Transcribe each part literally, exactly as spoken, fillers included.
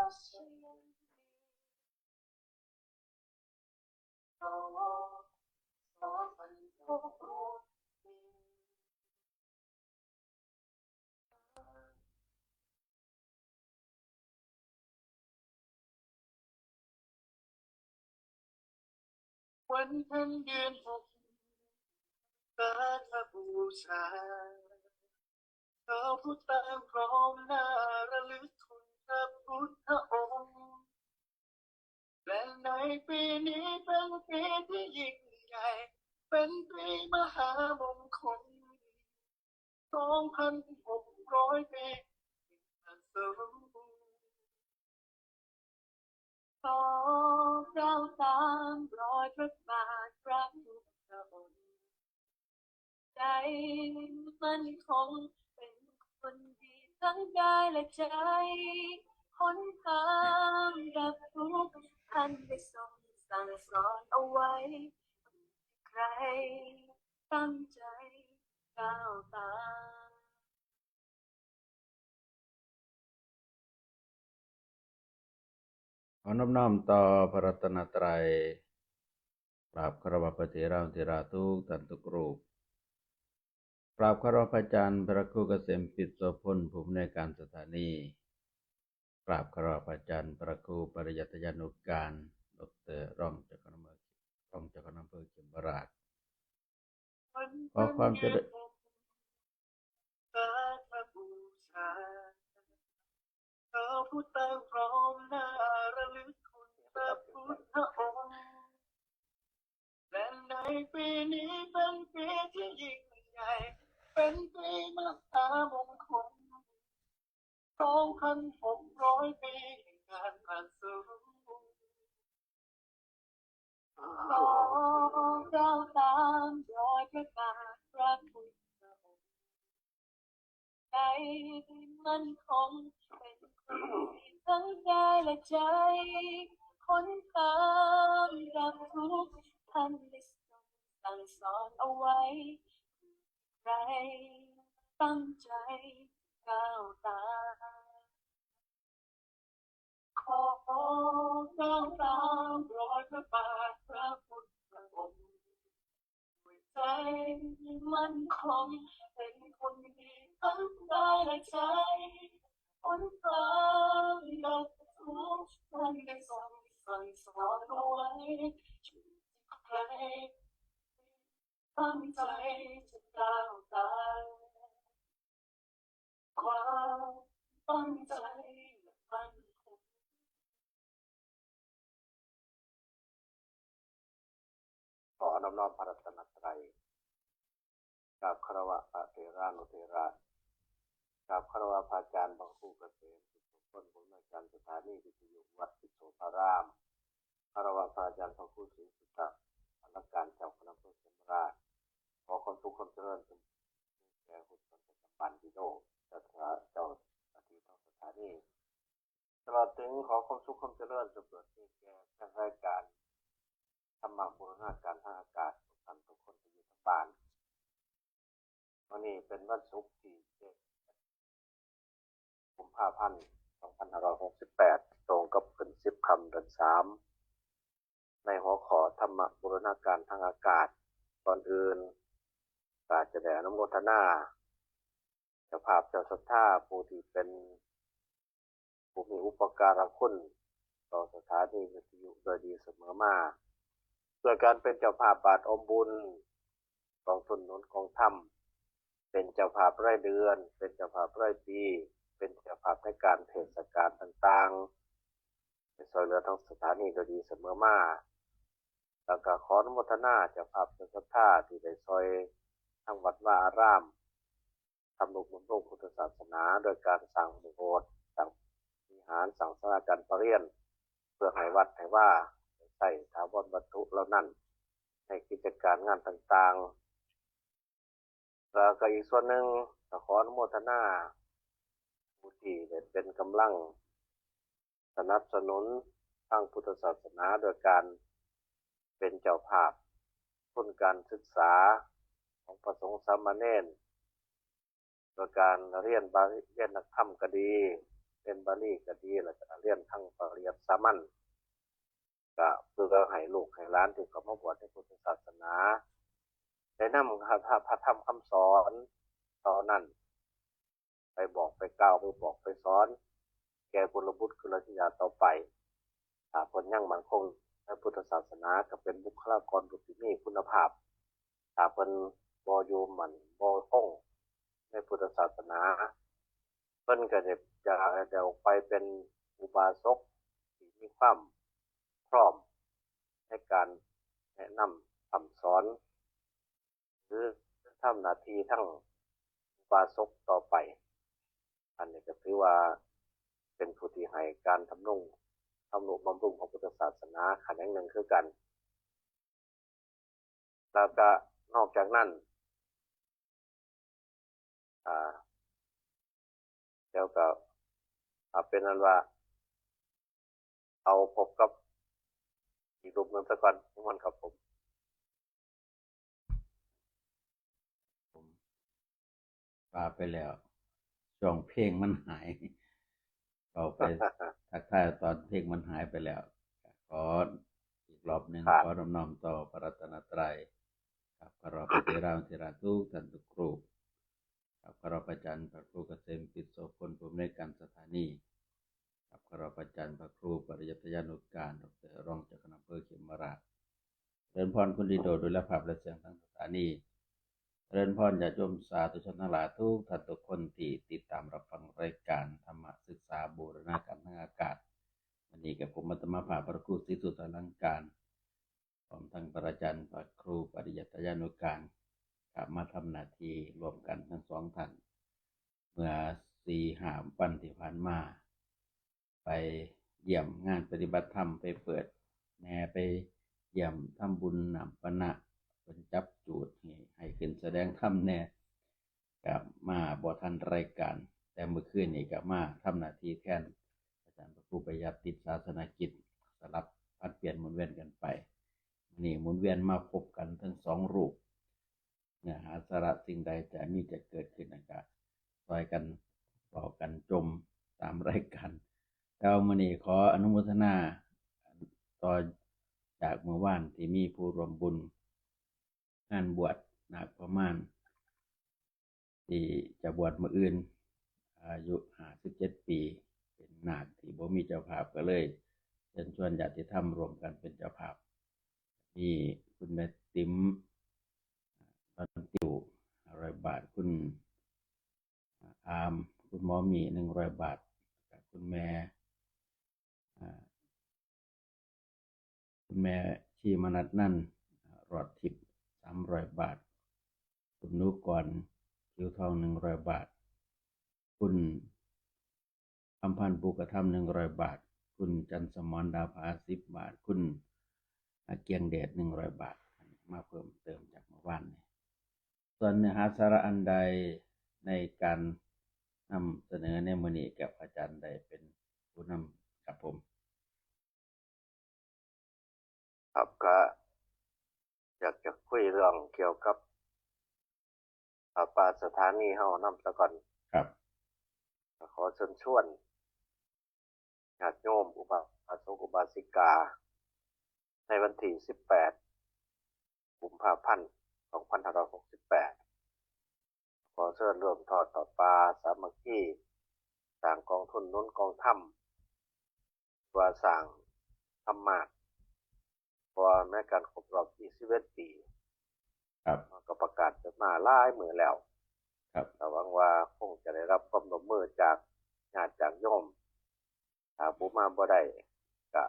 วันเพ็ญเดือนหก มาฆบูชา เราผู้ตั้งพร้อมหน้าระลึกคุณพระพุทธองค์ และในปีนี้เป็นปีที่ยิ่งใหญ่ เป็นปีมหามงคล สองพันหกร้อยปี ขอก้าวตามรอยพระบาทพระพุทธองค์ ใจมั่นคงเป็นคนดีทั้งกายและใจ หนทางดับทุกข์ท่านได้ทรงสั่งสอนเอาไว้ ใครตั้งใจก้าวตาม ขอนอบน้อมต่อพระรัตนตรัย กราบคารวะพระเถรานุเถระทุกท่านทุกรูป กราบคารวะพระอาจารย์พระครูเกษมปิตรโสพล ผู้อำนวยการสถานี กราบคารวะพระอาจารย์พระครูปริยัติยานุการ ดอกเตอร์ รองเจ้าคณะอำเภอ รองเจ้าคณะอำเภอเขมราช ขอความเจริญ พระบูชา เราผู้ตั้งพร้อมหน้าระลึกคุณพระพุทธองค์ และในปีนี้เป็นปีที่ยิ่งใหญ่ เป็นปีมหามงคล สองพันหกร้อยปีแห่งการตรัสรู้ ขอก้าวตามรอยพระบาทพระพุทธองค์ ใจมั่นคงเป็นคนดีทั้งกายและใจ หนทางดับทุกข์ท่านได้ทรงสั่งสอนเอาไว้ ใครตั้งใจก้าวตาม ขอก้าวตามรอยพระบาทพระพุทธองค์ ด้วยใจมั่นคงเป็นคนดีทั้งกายและใจ หนทางดับทุกข์ท่านได้ทรงสั่งสอนเอาไว้ ใครตั้งใจจะก้าวตาม ความตั้งใจมั่นคง ขอน้อมน้อมพระรัตนตรัย กราบคารวะพระเถรานุเถระ กราบคารวะพระอาจารย์พระครูเกษม สุขสมพล ผู้อำนวยการสถานีวิทยุวัดสิทธิโสภาราม คารวะพระอาจารย์พระครูศรีสุตตะ พนักงานเจ้าคณะอำเภอเขมราช ขอความสุขความเจริญจงมีแก่ผู้สนประจำบ้านดีโด เจ้าเจ้าหน้าที่ทางสถานี ตลอดถึงขอความสุขความเจริญจงเกิดมีแก่แฟนรายการธรรมบูรณาการทางอากาศทุกท่านทุกคนที่อยู่ทางบ้าน วันนี้เป็นวันศุกร์ที่เจ็ด กุมภาพันธ์ สองพันห้าร้อยหกสิบแปด ตรงกับขึ้นสิบค่ำเดือนสาม ในหัวข้อธรรมบูรณาการทางอากาศ ก่อนอื่นก็จะได้อนุโมทนา เจ้าภาพเจ้าศรัทธาผู้ที่เป็นผู้มีอุปการะคุณต่อสถานีวิทยุโดยดีเสมอมา เพื่อการเป็นเจ้าภาพบาทออมบุญ กองทุนหนุนกองธรรม เป็นเจ้าภาพรายเดือน เป็นเจ้าภาพรายปี เป็นเจ้าภาพในการเทศกาลต่างๆ ได้ช่วยเหลือทางสถานีโดยดีเสมอมา แล้วก็ขออนุโมทนาเจ้าภาพเจ้าศรัทธาที่ได้ช่วยทางวัดวาอาราม ทำนุบำรุงพุทธศาสนา โดยการสร้างโบสถ์ สร้างวิหาร สร้างศาลาการประเรียน เพื่อให้วัดให้วาได้ใช้ถาวรวัตถุเหล่านั้น ในกิจการงานต่างๆ แล้วก็อีกส่วนหนึ่งก็ขออนุโมทนาผู้ที่ได้เป็นกำลังสนับสนุนทางพุทธศาสนา โดยการเป็นเจ้าภาพทุนการศึกษาของพระสงฆ์สามเณร โดยการเรียนบาลี เรียนนักธรรมก็ดี เรี รียนบาลีก็ดี แล้วก็เรียนทั้งปริยัติสามัญ ก็เพื่อให้ลูกให้หลานที่เขามาบวชในพุทธศาสนา ได้นำพระพระธรรมคำสอนเท่านั้น ไปบอกไปกล่าวไปบอกไปสอน แก่กุลบุตรกุลธิดาต่อไป ถ้าเพิ่นยังมั่นคงในพุทธศาสนา ก็เป็นบุคลากรผู้ที่มีคุณภาพ ถ้าเพิ่นบ่อยู่มั่นบ่คงในพุทธศาสนา เพิ่นก็จะจะจะออกไปเป็นอุบาสกที่มีความพร้อมในการแนะนำพร่ำสอน หรือทำหน้าที่ทั้งอุบาสกต่อไป อันนี้ก็ถือว่าเป็นผู้ที่ให้การทำนุงทำนุบำรุงของพุทธศาสนาขนงหนึ่งคือกัน แล้วก็นอกจากนั้น อ่า แล้วก็เอาเป็นนั้นว่า เอาพบกับอีกรูปหนึ่งซะก่อนมันครับผม ผมว่าไปแล้ว ช่วงเพลงมันหาย เอาไป ทักทายตอนเพลงมันหายไปแล้ว ขออีกรอบหนึ่ง ครับ ขอน้อมน้อมต่อพระรัตนตรัย ครับ ขอรบพระเถรานุเถระทุกท่านทุกรูป ครับ ขอรบอาจารย์พระครูเกษมกิจโสพลผู้อำนวยการสถานี ครับ ขอรบอาจารย์พระครูปริยัติยานุการ ดอกเตอร์ รองเจ้าคณะอำเภอเขมราช เจริญพรคุณดีโด ดูแลภาพและเสียงทางสถานี เจริญพรญาติโยมสาธุชนทั้งหลายทุกท่านทุกคนที่ติดตามรับฟังรายการธรรมศึกษาบูรณาการทางอากาศ วันนี้กับผมอาตมาภาพพระครูศรีสุดอลังการ พร้อมทั้งพระอาจารย์พระครูปริยัติยานุการ ครับ มาทำหน้าที่ร่วมกันทั้งสองท่าน เมื่อสี่ห้าวันที่ผ่านมา ไปเยี่ยมงานปฏิบัติธรรม ไปเปิดแหน่ ไปเยี่ยมทำบุญน้ำปานะ เพิ่นจับจูดให้ ให้ขึ้นแสดงธรรมแหน่ ก็มาบ่ทันรายการ แต่เมื่อคืนนี้ก็มาทำหน้าที่แทนอาจารย์พระครูประหยัดติดศาสนกิจ สลับผัดเปลี่ยนหมุนเวียนกันไป นี่หมุนเวียนมาพบกันทั้งสองรูป เนื้อหาสาระสิ่งใดจะมีจะเกิดขึ้นนั้นก็ซอยกันบอกกันจมตามรายการ แต่ว่ามื้อนี้ขออนุโมทนาต่อจากเมื่อวานที่มีผู้ร่วมบุญงานบวชนาคพม่าน ที่จะบวชมื้ออื่น อายุห้าสิบเจ็ดปี เป็นนาคที่บ่มีเจ้าภาพ ก็เลยเชิญชวนญาติธรรมร่วมกันเป็นเจ้าภาพ มีคุณแม่ติ๋ม บ้านติว ห้าร้อยบาท คุณอาม คุณหมอหมี หนึ่งร้อยบาท คุณแม่ อ่า คุณแม่ชีมนัสนันท์ รอดทิพย์ สามร้อยบาท คุณนุกร ผิวทอง หนึ่งร้อยบาท คุณอำพันธ์ ภูกระทำ หนึ่งร้อยบาท คุณจันทร์สมร ดาผา สิบบาท คุณเกียงเดช หนึ่งร้อยบาท มาเพิ่มเติมจากเมื่อวานนี้ ส่วนเนื้อหาสาระอันใดในการนำเสนอในมื้อนี้ กับอาจารย์ได้เป็นผู้นำครับผม ครับ ก็อยากจะคุยเรื่องเกี่ยวกับ อ่า ป่าสถานีเฮานำซะก่อน ครับ ขอเชิญชวนญาติโยมอุบาสกอุบาสิกา ในวันที่สิบแปด กุมภาพันธ์ สองพันห้าร้อยหกสิบแปด ขอเชิญร่วมทอดผ้าป่าสามัคคี สร้างกองทุนหนุนกองธรรม ว่าสร้างธรรมาสน์ เพราะว่าในการครบรอบยี่สิบเอ็ดปี ครับ มันก็ประกาศกันมาหลายมื้อแล้ว ครับ ก็หวังว่าคงจะได้รับความร่วมมือจากญาติจากโยม ถ้าผู้มาบ่ได้ก็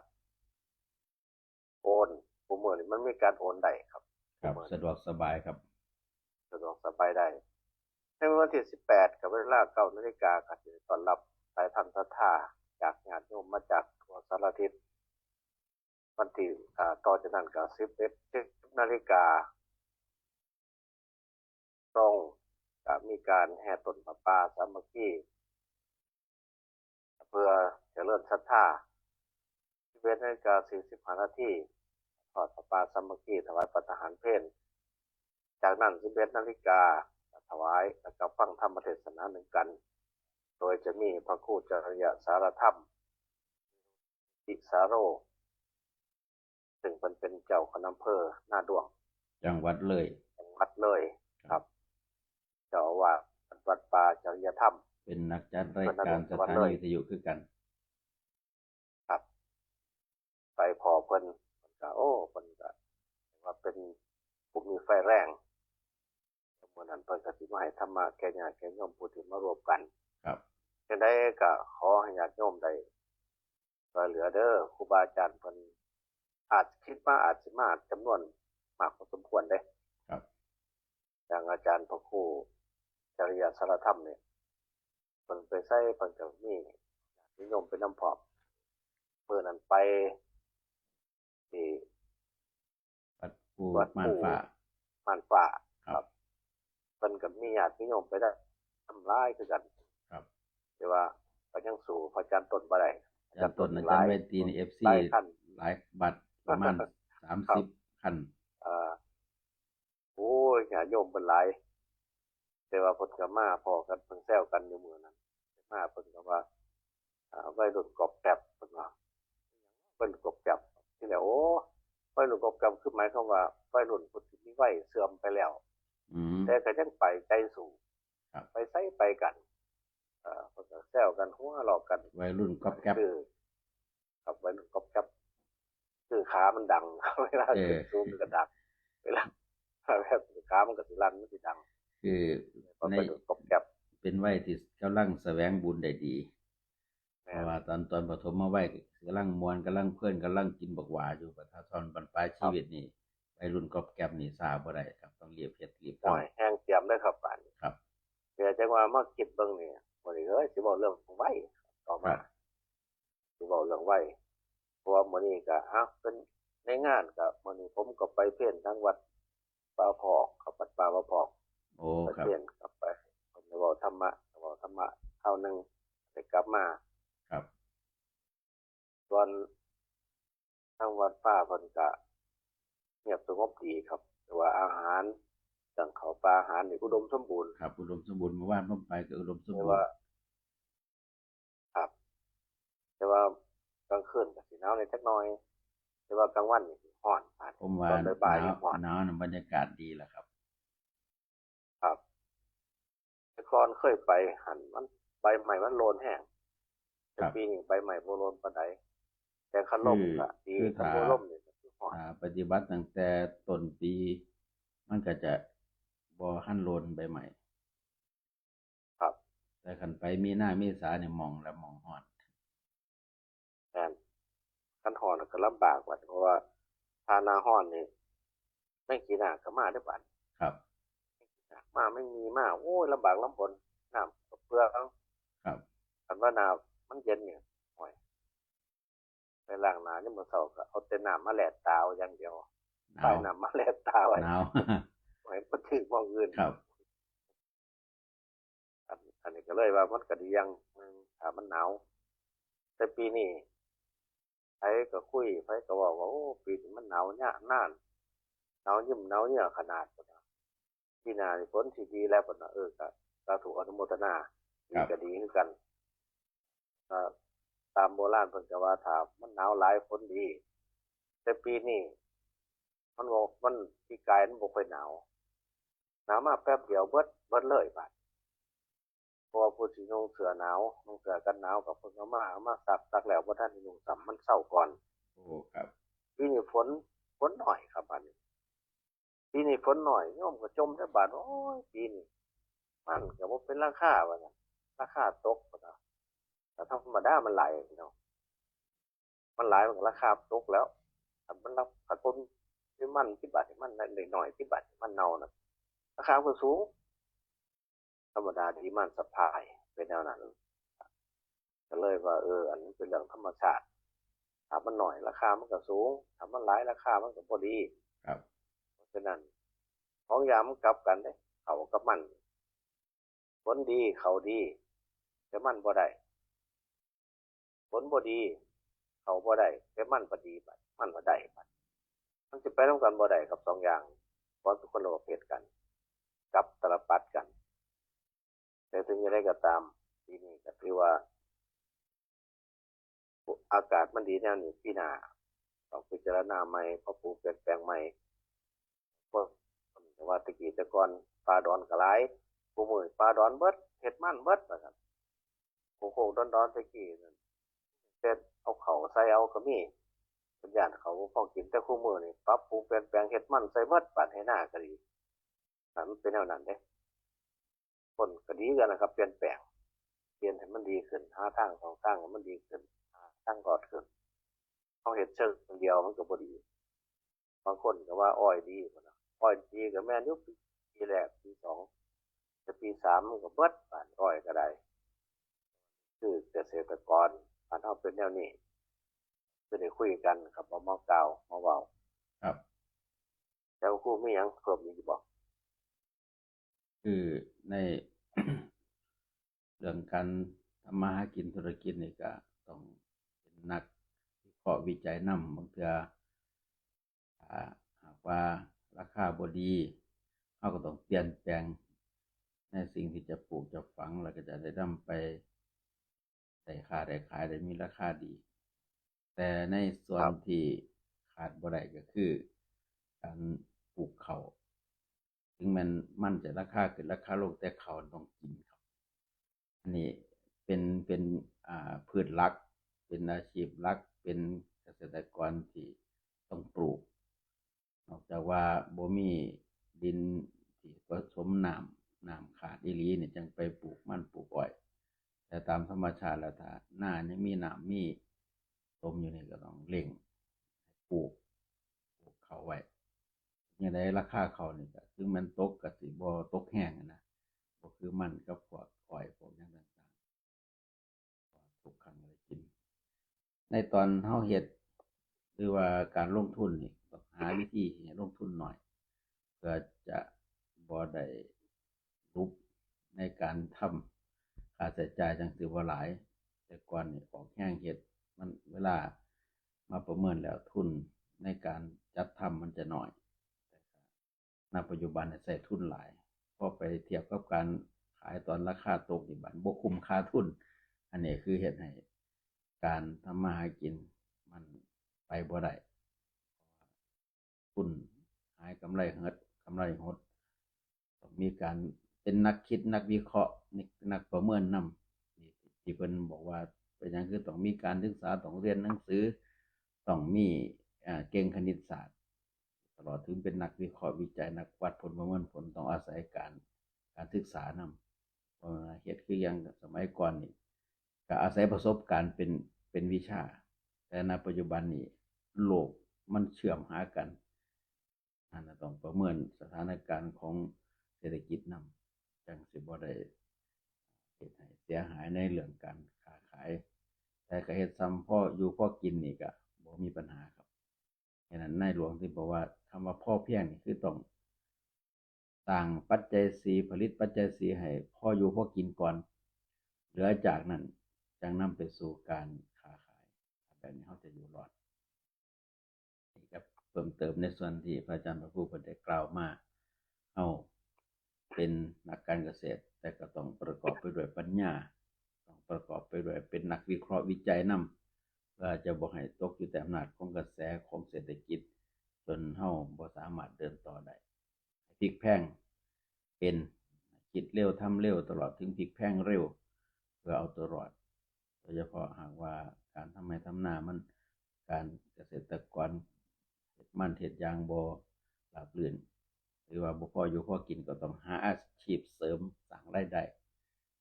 โอน ผู้มื้อนี้มันมีการโอนได้ครับ ครับ สะดวกสบายครับ สะดวกสบายได้ ในวันที่สิบแปด กับเวลาเก้านาฬิกา ก็จะต้อนรับสายทานศรัทธาจากญาติโยมมาจากทั่วสารทิศ วันที่ อ่า ต่อจากนั้นก็สิบเอ็ดนาฬิกาตรง ก็มีการแห่ต้นผ้าป่าสามัคคี เพื่อเจริญศรัทธา สิบเอ็ดนาฬิกาสี่สิบห้านาที ทอดผ้าป่าสามัคคี ถวายภัตตาหารเพล จากนั้นสิบเอ็ดนาฬิกา ถวายแล้วก็ฟังธรรมเทศนาหนึ่งกัน โดยจะมีพระครูจริยสารธรรม ติสาโร ซึ่งเพิ่นเป็นเจ้าคณะอำเภอนาด้วง จังหวัดเลย จังหวัดเลย ครับ เจ้าอาวาสวัดป่าจริยธรรม เป็นนักจัดรายการสถานีวิทยุคือกัน ครับ ไปพ้อเพิ่น เพิ่นก็ โอ้ เพิ่นก็ว่าเป็นผู้มีไฟแรง เมื่อนั้นเพิ่นก็สิมาให้ธรรมะแก่ญาติแก่โยมผู้ที่มารวมกัน ครับ จังใดก็ขอให้ญาติโยมได้ช่วยเหลือเด้อ ครูบาอาจารย์เพิ่นอาจคิดมา อาจสิมาจำนวนมากพอสมควรเด้ ครับ อย่างอาจารย์พระครูจริยสารธรรมเนี่ย เพิ่นไปไสเพิ่นก็มีญาติโยมไปนำพร้อม มื้อนั้นไปที่ วัดภู วัดภู ม่านฟ้า ม่านฟ้า ครับ ครับ เพิ่นก็มีญาติโยมไปได้นำหลายคือกัน ครับ แต่ว่าก็ยังสู้พระอาจารย์ต้นบ่ได้ อาจารย์ต้น อาจารย์ไว้ตีใน เอฟซี หลายคัน หลายบัตร ประมาณ ครับ สามสิบคัน เอ่อ โอ้ย ญาติโยมเพิ่นหลาย แต่ว่าเพิ่นก็มาพ้อกัน เพิ่นแซวกันอยู่มื้อนั้น มาเพิ่นก็ว่า อ่า วัยรุ่นกอบแกบ เพิ่นว่า วัยรุ่นกอบแกบ ที่แรก โอ้ วัยรุ่นกอบแกบ คือหมายความว่าวัยรุ่นผู้ที่มีวัยเสื่อมไปแล้ว อืม แต่ก็ยังไปใจสู้ ครับ ไปไสไปกัน เอ่อ เพิ่นก็แซวกัน หัวเราะกัน วัยรุ่นกอบแกบ คือ ครับ วัยรุ่นกอบแกบ คือขามันดัง เวลา เออ ขึ้นสูงก็ดัง เวลา แบบขามันก็สิลั่น มันสิดัง คือ เพราะ ใน วัยรุ่นกอบแกบ เป็นวัยที่กำลังแสวงบุญได้ดี แม่น เพราะว่าตอน ตอนปฐมวัยกำลังม่วน กำลังเพลิน กำลังกินบักหว่าอยู่ บัดถ้าตอนบั้นปลายชีวิตนี่ วัยรุ่นกอบแกบนี่ซ่าบ่ได้ครับ ต้องรีบเฮ็ดรีบทำ โอ้ย แฮงเตรียมเด้อครับ บาดนี้ ครับ เดี๋ยวจังว่ามาคิดเบิ่งนี่ มื้อนี้ เอ้ย สิเว้าเรื่องวัยต่อมา ครับ สิเว้าเรื่องวัย เพราะว่ามื้อนี้ก็ เอ้า เป็นในงานก็ มื้อนี้ผมก็ไปเพลทางวัดป่าพอกครับ วัดป่าพอก โอ้ ไป ครับ เพลท กลับไป ผมได้เว้าธรรมะ เว้าธรรมะคราวหนึ่ง ได้กลับมา ครับ ส่วนทางวัดป่าเพิ่นก็เงียบสงบดีครับ แต่ว่าอาหาร จั่งข้าวปลาอาหารนี่อุดมสมบูรณ์ ครับ อุดมสมบูรณ์ เมื่อวานผมไปก็อุดมสมบูรณ์ แต่ว่า ครับ แต่ว่ากลางคืนก็สิหนาวแหน่จักหน่อย แต่ว่ากลางวันนี่สิร้อน ผมว่า ตอนบ่ายๆ หนาว นี่ร้อน หนาวนะ บรรยากาศดีแหละครับ ครับ แต่ก่อนเคยไปหั่น มันใบไม้มันโลนแฮง แต่ ครับ ปีนี้ใบไม้บ่โลนปานใด แต่คันลม คือ ก็ดี คือ คันบ่ ถ้า ลมนี่ก็คือร้อน ถ้าปฏิบัติตั้งแต่ต้นปี มันก็จะบ่ทันโลนใบไม้ ครับ แต่คันไปมีนาเมษาเนี่ยหม่องละหม่องฮ้อน แม่น คันฮ้อนก็ลำบากบัด เพราะว่าถ้าหน้าฮ้อนนี่ แมงขี้หน้าก็มาเด้อบัด ครับ แมงขี้หน้ามา แมงมีมา โอ้ย ลำบากลำบน น้ำก็เปลือง ครับ คันว่าหน้ามันเย็นเนี่ย โอ้ย ไปล้างหน้านี่มื้อเช้าก็เอาแต่น้ำมาแล่ตาเอาอย่างเดียว หนาว ไปน้ำมาแล่ตาไว้ หนาว ไว้บ่ถืกหม่องอื่น ครับ อัน อันนี้ก็เลยว่ามันก็ดีอย่างหนึ่ง ถ้ามันหนาว แต่ปีนี้ ไผก็คุย ไผก็เว้าว่า โอ้ ปีนี้มันหนาวยาวนาน หนาวยิ่มหนาวเยียขนาด ปีหน้านี่ฝนสิดีแล้ว เพิ่นว่า เออ ก็สาธุอนุโมทนา ดี ครับ ก็ดีคือกัน ก็ตามโบราณเพิ่นก็ว่า ถ้ามันหนาวหลายฝนดี แต่ปีนี้ มันบ่ มันปีกายมันบ่ค่อยหนาว หนาวมาแป๊บเดียวเบิด เบิดเลยบาด เพราะว่าผู้สินุ่งเสื้อหนาว นุ่งเสื้อกันหนาวก็เพิ่นเอามา เอามาซัก ซักแล้วบ่ทันได้นุ่งซ้ำ มันเซาก่อน โอ้ ครับ ปีนี้ฝน ฝนน้อยครับ บาดนี้ ปีนี้ฝนน้อย โยมก็จ่มแต่บาด โอ้ย ปีนี้มันก็บ่เป็นราคา ว่าซั่น ราคาตก ว่าซั่น แต่ธรรมดามันหลายพี่น้อง มันหลายมันก็ราคาตกแล้ว ถ้ามันราคาต้นที่มันที่บาทมันน้อยๆที่บาทมันเน่าน่ะ ราคามันก็สูง ธรรมดา demand supply เป็นแนวนั้น ก็เลยว่า เออ อันนี้เป็นเรื่องธรรมชาติ ถ้ามันน้อยราคามันก็สูง ถ้ามันหลายราคามันก็พอดี ครับ เพราะฉะนั้น ของยามมันกลับกันเด้ เข้ากับมัน ฝนดี เข้าดี แต่มันบ่ได้ ฝนบ่ดี เข้าบ่ได้ แต่มันบ่ดีบัด มันบ่ได้บัด มันสิไปนำกันบ่ได้ครับสองอย่าง เพราะเป็นคนละประเภทกัน กลับตลปัดกัน แต่ถึงอย่างไรก็ตาม ปีนี้ก็ถือว่า อากาศมันดีแนวนี้ ปีหน้าต้องพิจารณาใหม่ ปรับปรุงเปลี่ยนแปลงใหม่ ก็แต่ว่าตะกี้แต่ก่อนป่าดอนก็หลาย ผู้มื้อป่าดอนเบิด เฮ็ดมันเบิดว่าซั่น โคกๆดอนๆตะกี้นั่น แต่เอาเข้าใส่เอาก็มี เพิ่นย้านเข้าบ่พอกิน แต่คู่มื้อนี่ปรับปรุงเปลี่ยนแปลง เฮ็ดมันใส่เบิด บ้านไฮ่นาก็ดี นั่นมันเป็นแนวนั้นเด้ คนก็ดีกันนะครับ เปลี่ยนแปลง เปลี่ยนให้มันดีขึ้น หาทางช่องทางให้มันดีขึ้น หาทางรอดขึ้น เฮาเฮ็ดเชิงเดียวมันก็บ่ดี บางคนก็ว่าอ้อยดีพุ้นนะ อ้อยดีก็แม่นอยู่ ปีแรก ปีสอง แต่ปีสามมันก็เบิด บาดอ้อยก็ได้ คือเกษตรกรบ้านเฮาเป็นแนวนี้ สิได้คุยกันครับ เอามาเว้า มาเว้า ครับ แล้วครูมีหยังเพิ่มอีกบ่? คือใน เรื่องการทำมาหากินธุรกิจนี่ก็ต้องเป็นนักวิเคราะห์วิจัยนำ บางเทื่อ ถ้าหากว่าราคาบ่ดี เราก็ต้องเปลี่ยนแปลงในสิ่งที่จะปลูกจะฝัง แล้วก็จะได้นำไปได้ค้าได้ขาย ได้มีราคาดี แต่ในส่วน ครับ ที่ขาดบ่ได้ก็คือการปลูกข้าว ถึงแม้นมันจะราคาขึ้นราคาลง แต่ข้าวต้องกินครับ อันนี้เป็น เป็น อ่า พืชหลัก เป็นอาชีพหลัก เป็นเกษตรกรที่ต้องปลูก นอกจากว่าบ่มีดินที่ผสมน้ำ น้ำขาดอีหลีนี่จั่งไปปลูกมันปลูกอ้อย แต่ตามธรรมชาติแล้ว ถ้านายังมีน้ำมีสมอยู่นี่ก็ต้องเร่งปลูก ปลูกข้าวไว้ จั่งใดราคาข้าวนี่ก็ถึงแม้นตกก็สิบ่ตกแฮงหั้นนะ บ่คือมันกับพวกอ้อยพวกหยังต่างๆ ทุกครั้งได้กิน ในตอนเฮาเฮ็ด หรือว่าการลงทุนนี่ ต้องหาวิธีให้ลงทุนน้อย เพื่อจะบ่ได้หลุบในการทำ ค่าใช้จ่ายจั่งสิบ่หลาย แต่ก่อนนี่ออกแฮงเฮ็ด มัน เวลามาประเมินแล้วทุนในการจัดทำมันจะน้อย ณ ปัจจุบันเนี่ยใช้ทุนหลาย พอไปเทียบกับการขายตอนราคาตกนี่ บัดบ่คุ้มค่าทุน อันนี้คือเฮ็ดให้การทำมาหากินมันไปบ่ได้ ทุนหาย กำไรหด กำไรหด ต้องมีการเป็นนักคิดนักวิเคราะห์ นักประเมินนำ ที่ ที่เพิ่นบอกว่าเป็นหยังคือต้องมีการศึกษา ต้องเรียนหนังสือ ต้องมี อ่า เก่งคณิตศาสตร์ ตลอดถึงเป็นนักวิเคราะห์วิจัย นักวัดผลประเมินผล ต้องอาศัยการ การศึกษานำ เพราะว่าเฮ็ดคืออย่างสมัยก่อนนี่ ก็อาศัยประสบการณ์เป็น เป็นวิชา แต่ณ ปัจจุบันนี่โลกมันเชื่อมหากัน อันนั้นต้องประเมินสถานการณ์ของเศรษฐกิจนำ จั่งสิบ่ได้เฮ็ดให้เสียหายในเรื่องการค้าขาย แต่ก็เฮ็ดส่ำพออยู่พอกินนี่ก็บ่มีปัญหาครับ ฉะนั้นในหลวงที่บอกว่าคำว่าพอเพียงนี่คือต้องสร้างปัจจัยสี่ ผลิตปัจจัยสี่ให้พออยู่พอกินก่อน เหลือจากนั้นจั่งนำไปสู่การค้าขาย แบบนี้เราจะอยู่รอด นี่ครับ เพิ่มเติมในส่วนที่พระอาจารย์พระครูเพิ่นได้กล่าวมา เราเป็นนักการเกษตร แต่ก็ต้องประกอบไปด้วยปัญญา ต้องประกอบไปด้วยเป็นนักวิเคราะห์วิจัยนำ เพื่อจะบ่ให้ตกอยู่แต่อำนาจของกระแสของเศรษฐกิจ จนเราบ่สามารถเดินต่อได้ พลิกแพลงเป็น คิดเร็วทำเร็ว ตลอดถึงพลิกแพลงเร็ว เพื่อเอาตัวรอด โดยเฉพาะหากว่าการทำไร่ทำนามัน การเกษตรกรเฮ็ดมันเฮ็ดยางบ่ราบรื่น หรือว่าบ่พออยู่พอกิน ก็ต้องหาอาชีพเสริมสร้างรายได้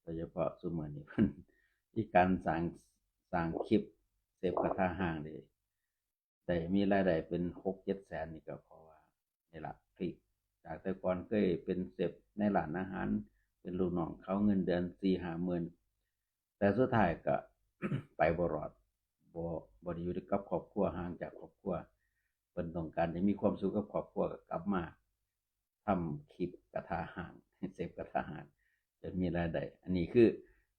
โดยเฉพาะซุมื้อนี้เพิ่นมีการสร้าง สร้างคลิปเสพกระทาฮ้างนี่ ได้มีรายได้เป็นหกเจ็ดแสนนี่ก็เพราะว่านี่ล่ะพลิก จากแต่ก่อนเคยเป็นเชฟในร้านอาหาร เป็นลูกน้องเขาเงินเดือนสี่ห้าหมื่น แต่สุดท้ายก็ ไปบ่รอด บ่ บ่ได้อยู่กับครอบครัว ห่างจากครอบครัว เพิ่นต้องการจะมีความสุขกับครอบครัวก็กลับมาทำคลิปกระทาฮ้าง เชฟกระทาฮ้าง จนมีรายได้ อันนี้คือ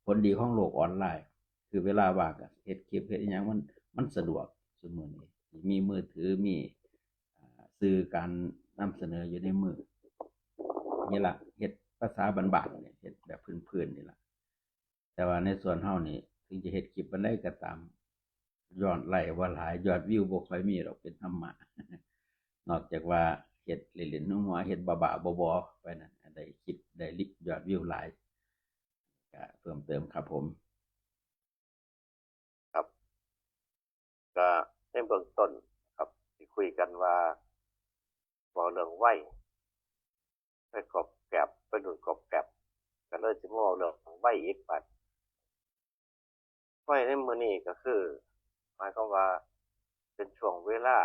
ผลดีของโลกออนไลน์ คือเวลาว่างก็เฮ็ดคลิปเฮ็ดอิหยัง มัน มันสะดวกซุมื้อนี้ มีมือถือ มี อ่า สื่อการนำเสนออยู่ในมือ นี่ล่ะ เฮ็ดภาษาบ้านๆ นี่ เฮ็ดแบบพื้นๆ นี่ล่ะ แต่ว่าในส่วนเฮานี่ ถึงจะเฮ็ดคลิปปานใดก็ตาม ยอดไลค์บ่หลาย ยอดวิวบ่ค่อยมีดอก เป็นธรรมะ นอกจากว่าเฮ็ดเล่นๆ หัวๆ เฮ็ดบ้าๆ บอๆ ไปนั่น ได้คลิป ได้ยอดวิวหลาย ก็เพิ่มเติมครับผม ครับ ก็ในเบื้องต้นครับ ที่คุยกันว่า เว้าเรื่องวัย ไปกอบแกบ ไปรุ่นกอบแกบ ก็เลยสิมาเว้าเรื่องวัยอีกบัด วัยในมื้อนี้ก็คือ หมายความว่าเป็นช่วงเวลา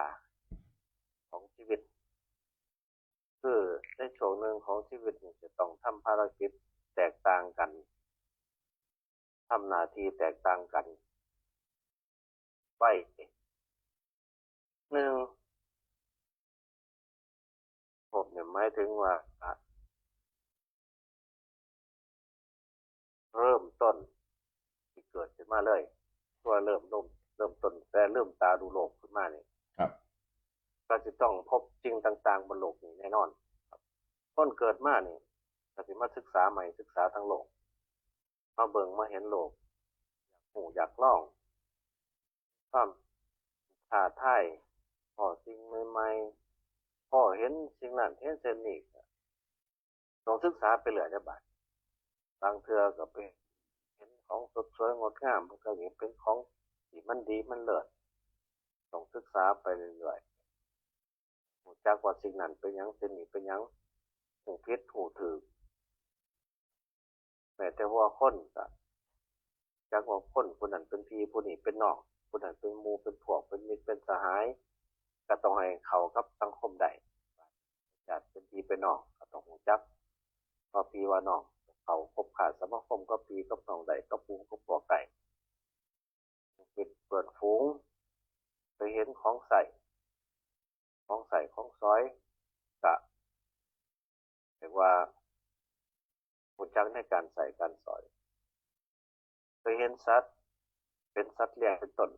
ของชีวิต คือในช่วงหนึ่งของชีวิตนี่จะต้องทำภารกิจแตกต่างกัน ทำหน้าที่แตกต่างกัน วัย หนึ่ง ครบเนี่ยหมายถึงว่า เริ่มต้นที่เกิดขึ้นมาเลย ตัวเริ่ม เริ่ม เริ่มต้นแต่ลืมตาดูโลกขึ้นมานี่ ครับ ก็จะต้องพบสิ่งต่างๆ บนโลกนี้แน่นอนครับ คนเกิดมานี่ ก็สิมาศึกษาใหม่ ศึกษาทั้งโลก มาเบิ่งมาเห็นโลก อยากรู้อยากลอง ความท้าทาย พ้อสิ่งใหม่ๆ พ้อเห็นสิ่งนั้นเห็นสิ่งนี้ ก็ต้องศึกษาไปเรื่อยเด้อบาด บางเทื่อก็ไปเห็นของสดสวยงดงาม มันก็เห็นเป็นของที่มันดีมันเลิศ ต้องศึกษาไปเรื่อยๆ รู้จักว่าสิ่งนั้นเป็นหยัง สิ่งนี้เป็นหยัง รู้ผิดรู้ถูก แม้แต่ว่าคนก็จักว่าคนผู้นั้นเป็นพี่ ผู้นี้เป็นน้อง ผู้นั้นเป็นหมู่เป็นพวก เป็นมิตรเป็นสหาย ก็ต้องให้เข้ากับสังคมได้ ญาติเป็นพี่เป็นน้องก็ต้องรู้จักว่าพี่ว่าน้อง เข้าคบค้าสมาคมกับพี่กับน้องได้ กับหมู่กับพวกได้ มิตรเพื่อนฝูง ไปเห็นของใช้ ของใช้ของสอย ก็เรียกว่ารู้จักในการใช้การสอย ไปเห็นสัตว์ เป็นสัตว์เลี้ยงเป็นต้น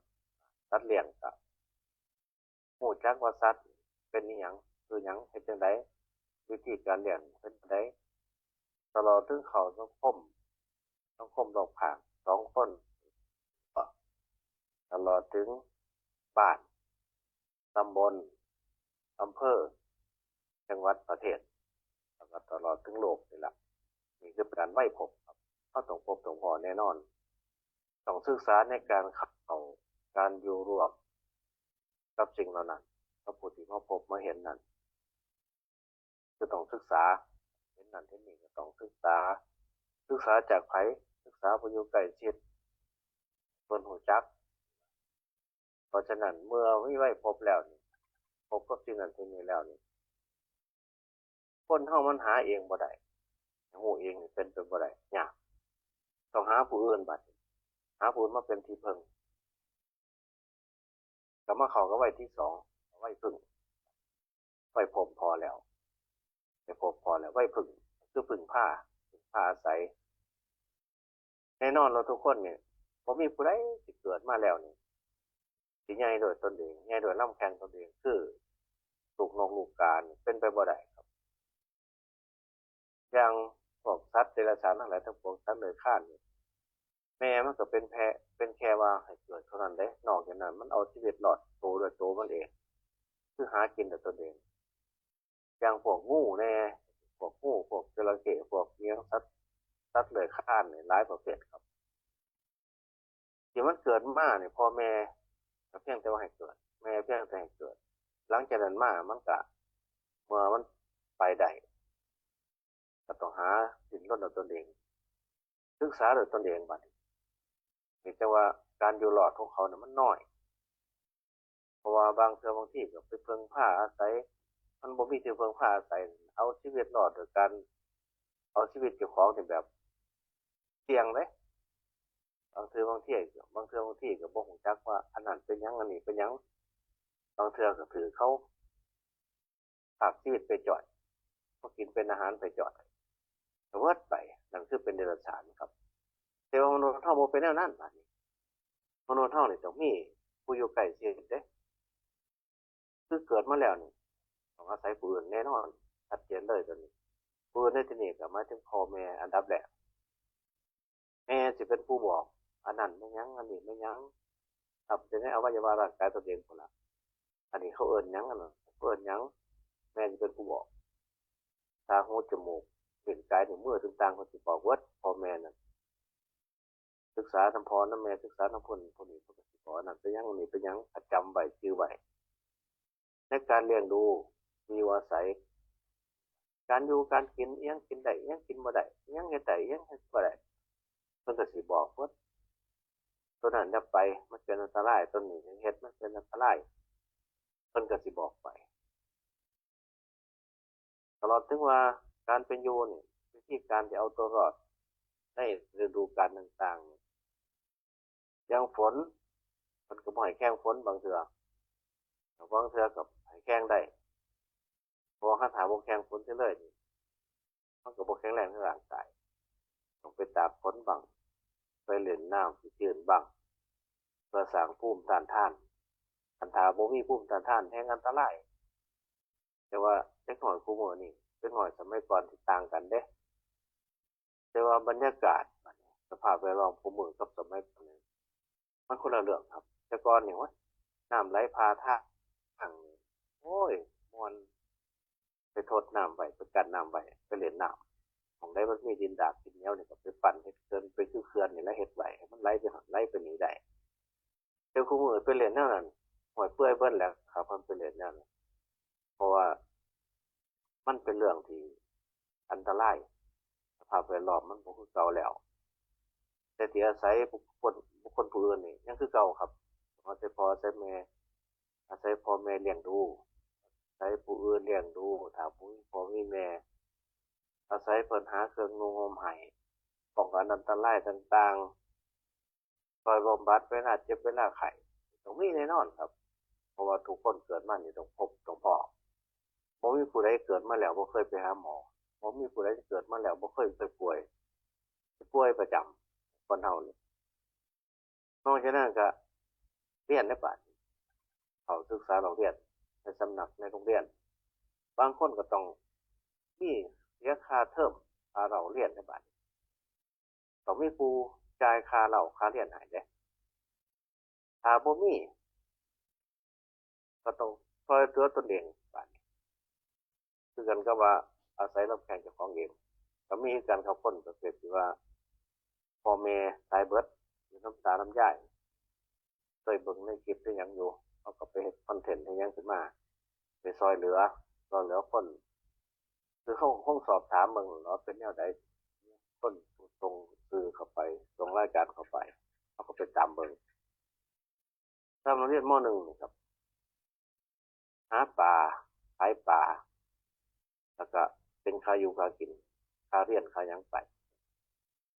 สัตว์เลี้ยงก็รู้จักว่าสัตว์เป็นอิหยัง คือหยัง เฮ็ดจั่งใด วิธีการเลี้ยงเป็นจั่งใด ตลอดถึงเข้าสังคม สังคมรอบข้าง สองคน ตลอดถึงบ้าน ตำบล อำเภอ จังหวัด ประเทศ แล้วก็ตลอดถึงโลกนี่ล่ะ นี่คือการวัยพบครับ เราต้องพบต้องพ้อแน่นอน ต้องศึกษาในการเข้า การอยู่ร่วมกับสิ่งเหล่านั้น กับผู้ที่มาพบมาเห็นนั้น ก็ต้องศึกษา เห็นนั่นเห็นนี่ก็ต้องศึกษา ศึกษาจากไผ ศึกษาผู้อยู่ใกล้ชิด เพิ่นรู้จัก เพราะฉะนั้นเมื่อมีวัยพบแล้วนี่ พบกับสิ่งนั้นสิ่งนี้แล้วนี่ คนเฮามันหาเองบ่ได้ รู้เองนี่เป็นไปบ่ได้ ยาก ต้องหาผู้อื่นบัดนี้ หาผู้อื่นมาเป็นที่พึ่ง ก็มาเข้ากับวัยที่สอง วัยพึ่ง วัยพบพ้อแล้ว วัยพบพ้อแล้ว วัยพึ่ง คือพึ่งพา พึ่งพาอาศัย แน่นอนเราทุกคนเนี่ย บ่มีผู้ใดที่เกิดมาแล้วนี่ สิใหญ่โดยตนเอง ใหญ่โดยลำแข้งตนเอง คือลูกนกลูกกานี่ เป็นไปบ่ได้ครับ อย่างพวกสัตว์เดรัจฉานทั้งหลายทั้งปวง สัตว์เลื้อยคลานนี่ แม่มันก็เป็นแพะ เป็นแค่ว่าให้เกิดเท่านั้นเด้ นอกจากนั้นมันเอาชีวิตรอดโตด้วยตัวมันเอง คือหากินด้วยตนเอง อย่างพวกงูแน่ พวกงู พวกจระเข้ พวกอิหยัง สัตว์ สัตว์เลื้อยคลานนี่หลายประเภทครับ ที่มันเกิดมาเนี่ย พ่อแม่ก็เพียงแต่ว่าให้เกิด แม่เพียงแต่ให้เกิด หลังจากนั้นมามันก็ เมื่อมันไปได้ ก็ต้องหาดิ้นรนด้วยตนเอง ศึกษาด้วยตนเองบัดนี้ เพียงแต่ว่าการอยู่รอดของเขาเนี่ยมันน้อย เพราะว่าบางเทื่อบางทีก็ไปพึ่งพาอาศัย มันบ่มีที่พึ่งพาอาศัย เอาชีวิตรอดโดยการเอาชีวิตเจ้าของนี่แบบเสี่ยงเลย บางเทื่อบางที บางเทื่อบางทีก็บ่รู้จักว่าอันนั้นเป็นหยัง อันนี้เป็นหยัง บางเทื่อก็ถืกเขา ฝากชีวิตไปจ่อย พอกินเป็นอาหารไปจ่อย ก็หมดไป นั่นคือเป็นเดรัจฉานครับ แต่ว่ามนุษย์เฮาบ่เป็นแนวนั้นบัดนี้ มนุษย์เฮานี่ต้องมีผู้อยู่ใกล้ชิดเด้ คือเกิดมาแล้วนี่ ต้องอาศัยผู้อื่นแน่นอน ชัดเจนเลยตัวนี้ ผู้อื่นในที่นี้ก็หมายถึงพ่อแม่อันดับแรก แม่สิเป็นผู้บอก อันนั้นแม่นหยัง อันนี้แม่นหยัง ครับ อยู่ในอวัยวะร่างกายตนเองพุ้นล่ะ อันนี้เขาเอิ้นหยัง อันนั้นเขาเอิ้นหยัง แม่สิเป็นผู้บอก ตา หู จมูก ลิ้น กาย นิ้วมือต่างๆ เพิ่นสิบอกเบิด พ่อแม่นั่น ศึกษานำพ่อนำแม่ ศึกษานำผู้นั้นผู้นี้ เพิ่นก็สิบอก อันนั้นเป็นหยัง อันนี้เป็นหยัง ก็จำไว้ จื่อไว้ ในการเลี้ยงดู ที่อยู่อาศัย การอยู่การกิน อิหยังกินได้ อิหยังกินบ่ได้ อิหยังเฮ็ดได้ อิหยังเฮ็ดบ่ได้ เพิ่นก็สิบอกเบิด ตัวนั้นอย่าไป มันเป็นอันตราย ตัวนี้อย่าเฮ็ด มันเป็นอันตราย เพิ่นก็สิบอกไป ตลอดถึงว่าการเป็นอยู่นี่ วิธีการที่เอาตัวรอดในฤดูกาลต่างๆนี่ อย่างฝน เพิ่นก็บ่ให้แข่งฝนบางเทื่อ บางเทื่อก็ให้แข่งได้ เพราะว่าคันถ้าบ่แข่งฝนเสียเลยนี่ มันก็บ่แข็งแรงในร่างกาย ต้องไปตากฝนบ้าง ไปเล่นน้ำที่จื้นบ้าง เพื่อสร้างภูมิต้านทาน คันถ้าบ่มีภูมิต้านทานแฮ่งอันตราย แต่ว่าเด็กน้อยคุมื้อนี้ เด็กน้อยสมัยก่อนสิต่างกันเด้ แต่ว่าบรรยากาศ สภาพแวดล้อมคุมื้อกับสมัยก่อนนี่ มันคนละเรื่องครับ แต่ก่อนนี่ โอ๊ย น้ำไหลผ่าทาง โอ้ย ม่วน ไปทดน้ำไว้ ไปกั้นน้ำไว้ ไปเล่นน้ำ หม่องใดมันมีดินดากดินเหนียวนี่ก็ไปปั่นเฮ็ดเขื่อน ไปคือเขื่อนนี่แหละ เฮ็ดไว้ให้มันไหลไปหั้นไหลไปนี่ได้ แต่คุมื้อไปเล่นแนวนั้น ห้วย เปื่อยเบิดแล้วครับ เพิ่นไปเล่นแนวนั้น เพราะว่ามันเป็นเรื่องที่อันตราย สภาพแวดล้อมมันบ่คือเก่าแล้ว แต่ที่อาศัยบุคคล บุคคลผู้อื่นนี่ยังคือเก่าครับ อาศัยพ่ออาศัยแม่ อาศัยพ่อแม่เลี้ยงดู อาศัยผู้อื่นเลี้ยงดู ถ้าบ่มีพ่อมีแม่ อาศัยเพิ่นหาเครื่องนุ่งห่มให้ ป้องกันอันตรายต่างๆ คอยบำบัดเวลาเจ็บเวลาไข้ ต้องมีแน่นอนครับ เพราะว่าทุกคนเกิดมานี่ต้องพบต้องพ้อ บ่มีผู้ใดเกิดมาแล้วบ่เคยไปหาหมอ บ่มีผู้ใดเกิดมาแล้วบ่เคยไปป่วย ป่วยประจำ คนเฮานี่ นอกจากนั้นก็เรียนในบ้าน เข้าศึกษาเล่าเรียนในสำนักในโรงเรียน บางคนก็ต้องมีเสียค่าเทอม ค่าเล่าเรียนในบ้าน ต้องมีผู้จ่ายค่าเล่าค่าเรียนให้เด้ ถ้าบ่มี ก็ต้องช่วยเหลือตนเองบาดนี้ คือกันกับว่าอาศัยลำแข้งเจ้าของเอง ก็มีคือกันครับ คนประเภทที่ว่า พ่อแม่ตายเบิด อยู่นำตานำยาย เคยเบิ่งในคลิปในหยังอยู่ เขาก็ไปเฮ็ดคอนเทนต์เฮ็ดหยังขึ้นมา ไปช่วยเหลือ ช่วยเหลือคน คือเขาคงสอบถามเบิ่งเนาะ เป็นแนวใด คนส่งชื่อเข้าไป ส่งรายการเข้าไป เขาก็ไปตามเบิ่ง ตามโรงเรียน ม.หนึ่ง นี่ครับ หาปลา ขายปลา แล้วก็เป็นค่าอยู่ค่ากิน ค่าเรียนค่าหยังไป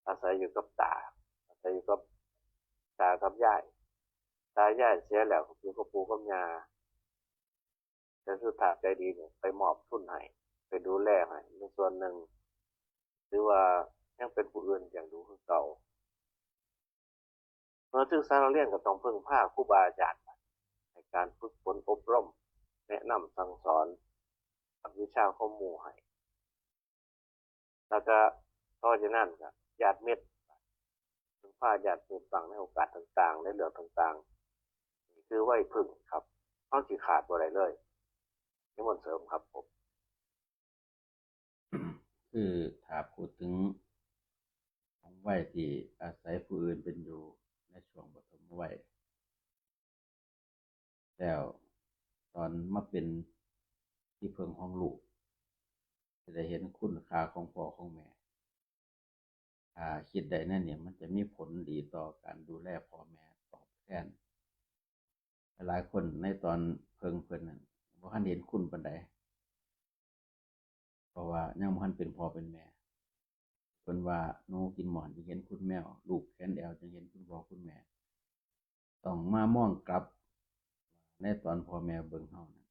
อาศัยอยู่กับตา อาศัยอยู่กับตากับยาย ตายายเสียแล้วก็อยู่กับปู่กับย่า แต่สุดท้ายใจดีเนี่ยไปมอบทุนให้ ไปดูแลให้ในส่วนหนึ่ง ถือว่ายังเป็นผู้อื่นเลี้ยงดูคือเก่า เมื่อศึกษาเล่าเรียนก็ต้องพึ่งพาครูบาอาจารย์ ให้การฝึกฝนอบรม แนะนำสั่งสอน กับวิชาความรู้ให้ แล้วก็ต่อจากนั้นก็ญาติมิตร พึ่งพาญาติมิตรบ้างในโอกาสต่างๆ ในเรื่องต่างๆ นี่คือไว้พึ่งครับ เฮาสิขาดบ่ได้เลย นิมนต์เสริมครับผม คือถ้าพูดถึงของวัยที่อาศัยผู้อื่นเป็นอยู่ในช่วงปฐมวัย แล้วตอนมาเป็นที่พึ่งของลูก จะได้เห็นคุณค่าของพ่อของแม่ ถ้าคิดได้แนวนี้ มันจะมีผลดีต่อการดูแลพ่อแม่ตอบแทน หลายคนในตอนเพิ่งเพิ่นนั่น บ่ทันเห็นคุณปานใด เพราะว่ายังบ่ทันเป็นพ่อเป็นแม่ เพิ่นว่าหนูกินหมอนจึงเห็นคุณแมว ลูบแขนแอวจึงเห็นคุณพ่อคุณแม่ ต้องมามองกลับ ในตอนพ่อแม่เบิ่งเฮานั้น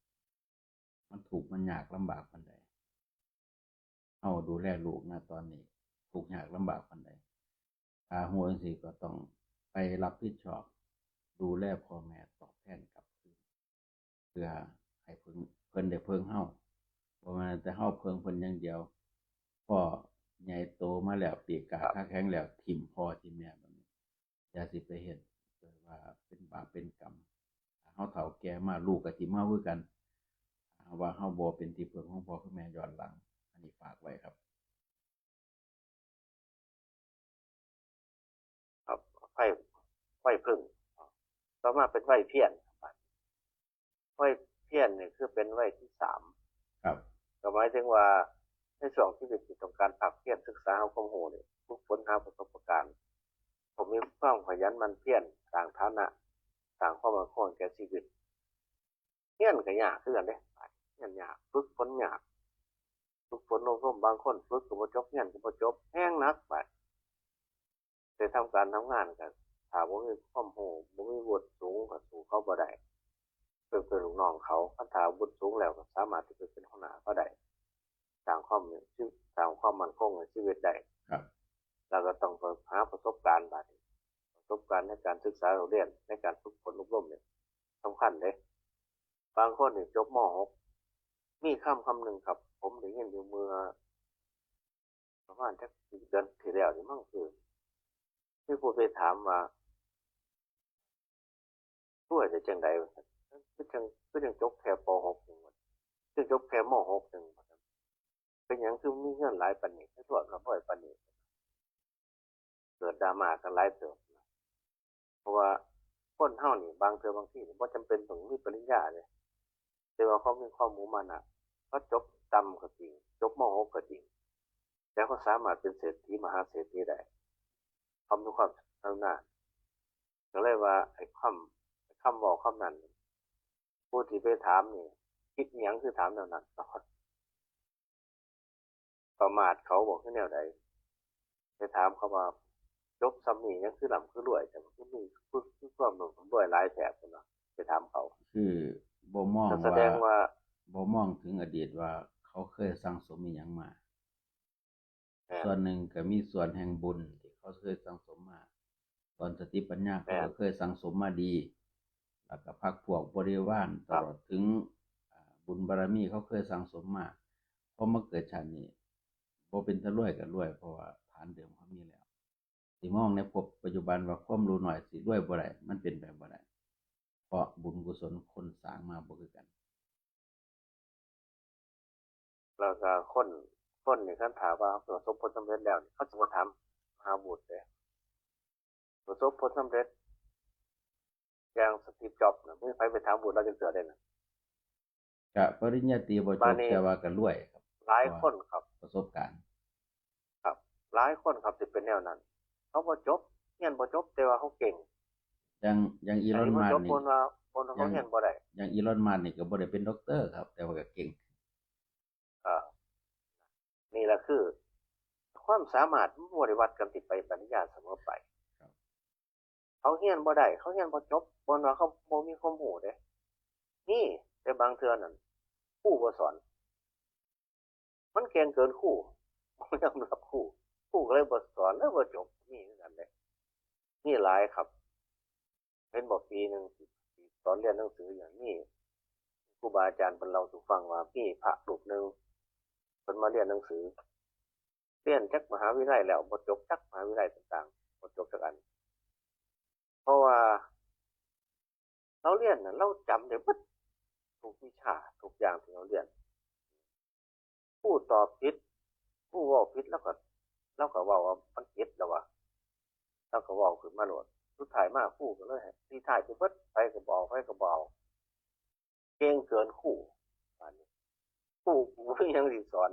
มันทุกข์มันยากลำบากปานใด เฮาดูแลลูกนะตอนนี้ ทุกข์ยากลำบากปานใด ถ้าฮู้จั่งซี้ก็ต้องไปรับผิดชอบ ดูแลพ่อแม่ตอบแทนกลับคืน เพื่อให้เพิ่น เพิ่นได้เพิ่งเฮา บ่แม่นแต่เฮาเพิ่งเพิ่นอย่างเดียว พ่อใหญ่โตมาแล้ว ปีกกล้าขาแข็งแล้ว ถิ่มพ่อถิ่ม อย่าสิไปเฮ็ด เกิดว่าเป็นบาปเป็นกรรม ถ้าเฮาเฒ่าแก่มาลูกก็สิมาคือกัน ถ้าว่าเฮาบ่เป็นที่พึ่งของพ่อของแม่ย้อนหลัง อันนี้ฝากไว้ครับ ครับ ไหว้ ไหว้พึ่ง ต่อมาเป็นไหว้เพี้ยน ไหว้เพี้ยนนี่คือเป็นไหว้ที่สาม ครับ ก็หมายถึงว่าในช่วงชีวิตที่ต้องการภาคเพียรศึกษาหาความรู้นี่ ฝึกฝนหาประสบการณ์ ผมมีความขยันหมั่นเพียรสร้างฐานะ สร้างความมั่นคงแก่ชีวิต เฮียนก็ยากคือกันเด้ เฮียนยาก ฝึกฝนยาก ฝึกฝนอบรม บางคนฝึกก็บ่จบ เฮียนก็บ่จบ แฮงหนักบาด ไปทำการทำงานก็ ถ้าบ่มีความรู้ บ่มีวุฒิสูงก็สู้เขาบ่ได้ เป็น เป็นลูกน้องเขา คันถ้าวุฒิสูงแล้วก็สามารถที่จะเป็นหัวหน้าเขาได้ สร้างความ สร้างความมั่นคงในชีวิตได้ ครับ แล้วก็ต้องไปหาประสบการณ์บาดนี้ ประสบการณ์ในการศึกษาเรียน ในการฝึกฝนอบรมเนี่ย สำคัญเด้ บางคนนี่จบ ม.หก มีคำคำหนึ่งครับ ผมได้ยินอยู่เมื่อ ประมาณจักเดือนที่แล้วนี่มั้ง คือ มีผู้ไปถามว่า รวยได้จังใด๋ คือจัง คือจังจบแค่ ป.หก จัง คือจบแค่ ม.หก จัง เป็นหยังคือมีเงินหลายปานนี้ คือรวยกับรวยปานนี้ เกิดดราม่ากันหลายเติบ เพราะว่าคนเฮานี่ บางเทื่อบางทีนี่บ่จำเป็นต้องมีปริญญาเด้ แต่ว่าเขามีความมุมานะ เขาจบต่ำก็จริง จบ ม.หก ก็จริง แต่เขาสามารถเป็นเศรษฐีมหาเศรษฐีได้ เขามีความชำนาญ ก็เลยว่าไอ้คำ ไอ้คำเว้าคำนั้น ผู้ที่ไปถามนี่ คิดอิหยังคือถามแนวนั้น ประมาทเขาบ่ คือแนวใด๋ ไปถามเขาว่า จบส่ำนี้ยังคือร่ำคือรวย แต่ว่าคือมี คือ คือความร่ำรวยหลายแท้ พุ้นน่ะ ไปถามเขา คือบ่มอง ก็แสดงว่า บ่มองถึงอดีตว่าเขาเคยสั่งสมอิหยังมา แม่น ส่วนหนึ่งก็มีส่วนแห่งบุญที่เขาเคยสั่งสมมา ตอนสติปัญญาเขา แม่น ก็เคยสั่งสมมาดี แล้วก็พรรคพวกบริวาร ครับ ตลอดถึง อ่า บุญบารมีเขาเคยสั่งสมมา พอมาเกิดชาตินี้ บ่เป็นตารวยก็รวย เพราะว่าฐานเดิมเขามีแล้ว สิมองในภพปัจจุบันว่าความรู้น้อยสิรวยบ่ได้ มันเป็นไปบ่ได้ เพราะบุญกุศลคนสร้างมาบ่คือกัน แล้วก็คน คนนี่คันถามว่าประสบผลสำเร็จแล้วนี่ เขาสิบ่ถามหาวุฒิเด้ ประสบผลสำเร็จ อย่างสตีฟ จ็อบส์น่ะ บ่มีไผไปถามวุฒิลาวจักเทื่อเด้นะ ก็ปริญญาตรีบ่จบ บาดนี้ แต่ว่าก็รวยครับ หลายคนครับ ประสบการณ์ ครับ หลายคนครับที่เป็นแนวนั้น เขาบ่จบ เรียนบ่จบ แต่ว่าเขาเก่ง อย่าง อย่างอีลอน อันนี้บ่ มัส จบ ก์นี่ คนว่า คนว่าเขาเรียนบ่ได้ อย่างอีลอน มัสก์ นี่ก็บ่ได้เป็นด็อกเตอร์ครับ แต่ว่าก็เก่ง อ่า นี่แหละคือ ความสามารถมันบ่ได้วัดกันที่ไปปริญญาเสมอไป ครับ เขาเรียนบ่ได้ เขาเรียนบ่จบ บ่ว่าเขาบ่มีความรู้เด้ นี่ แต่บางเทื่อนั่น ครูบ่สอน มันเก่งเกินครู บ่ยอมรับครู ครูก็เลยบ่สอน เลยบ่จบ มีคือกันเด้ มีหลายครับ เห็นบ่ ปีหนึ่ง ตอนเรียนหนังสืออย่างนี้ ครูบาอาจารย์เพิ่นเล่าสู่ฟังว่ามีพระรูปหนึ่ง เพิ่นมาเรียนหนังสือ เรียนจักมหาวิทยาลัยแล้ว บ่จบจักมหาวิทยาลัยต่างๆ บ่จบจักอัน เพราะว่า เราเรียนน่ะ เราจำได้เบิดทุกวิชา ทุกอย่างที่เราเรียน ครูตอบผิด ครูเว้าผิด แล้วก็ แล้วก็เว้าว่ามันผิดแล้วว่า แล้วก็เว้าขึ้นมาโลด สุดท้ายมาครูก็เลยให้รีไทร์ไปเบิด ไผก็บ่เอา ไผก็บ่เอา เก่งเกินครู บาดนี้ ครูก็บ่มีหยังสิสอน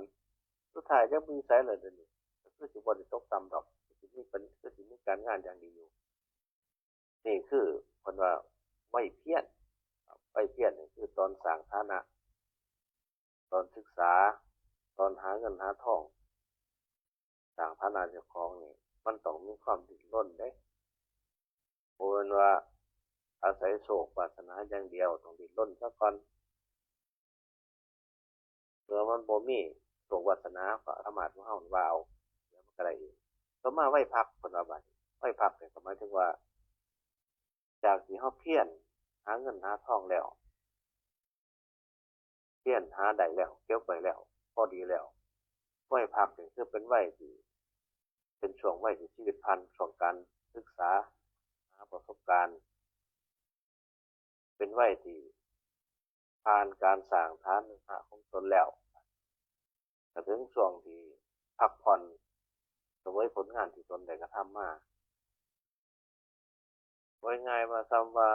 สุดท้ายจักไปอยู่ไสล่ะเดี๋ยวนี้ ก็คือสิบ่ได้ตกต่ำดอก ก็สิมีเป็น ก็สิมีการงานอย่างดีอยู่ นี่คือเพิ่นว่าวัยเพียร วัยเพียรนี่คือตอนสร้างฐานะ ตอนศึกษา ตอนหาเงินหาทอง สร้างฐานะเจ้าของนี่ มันต้องมีความดิ้นรนเด้ บ่แม่นว่าอาศัยโชควาสนาอย่างเดียว ต้องดิ้นรนซะก่อน เมื่อมันบ่มีโชควาสนา ก็สามารถของเฮาว่าเอา เดี๋ยวมันก็ได้เอง ต่อมาวัยพัก เพิ่นว่าบัดนี้ วัยพักนี่ก็หมายถึงว่า จากที่เฮาเพียรหาเงินหาทองแล้ว เพียรหาได้แล้ว เก็บไว้แล้ว พอดีแล้ว วัยพักนี่คือเป็นวัยที่ เป็นช่วงวัยที่ชีวิตผ่านช่วงการศึกษา ประสบการณ์ เป็นวัยที่ผ่านการสร้างฐานะของตนแล้ว ก็ถึงช่วงที่พักผ่อนเสวยผลงานที่ตนได้กระทำมา ว่าง่ายว่าซ้ำว่า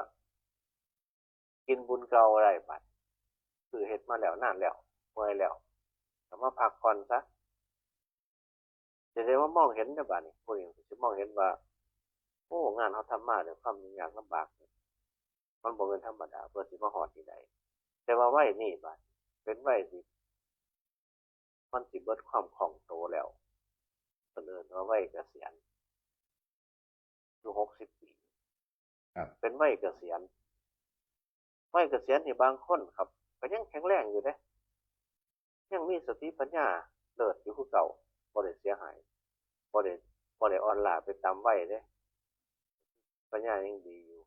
กินบุญเก่าได้บัด คือเฮ็ดมาแล้วนานแล้ว เมื่อยแล้ว ก็มาพักผ่อนซะ จะได้ว่ามองเห็นได้บัดนี้ ผู้นี้สิมองเห็นว่า โอ้ งานเฮาทำมาด้วยความยุ่งยากลำบาก มันบ่แม่นธรรมดา เพื่อสิมาฮอดที่ใด แต่ว่าวัยนี้บัด เป็นวัยที่ มันสิเบิดความคล่องโตแล้ว เพิ่นเอิ้นว่าวัยเกษียณ อยู่หกสิบปี ครับ เป็นวัยเกษียณ วัยเกษียณนี่บางคนครับ ก็ยังแข็งแรงอยู่เด้ ยังมีสติปัญญาเลิศอยู่คือเก่า บ่ได้เสียหาย บ่ได้ บ่ได้อ่อนล้าไปตามวัยเด้ ปัญญายังดีอยู่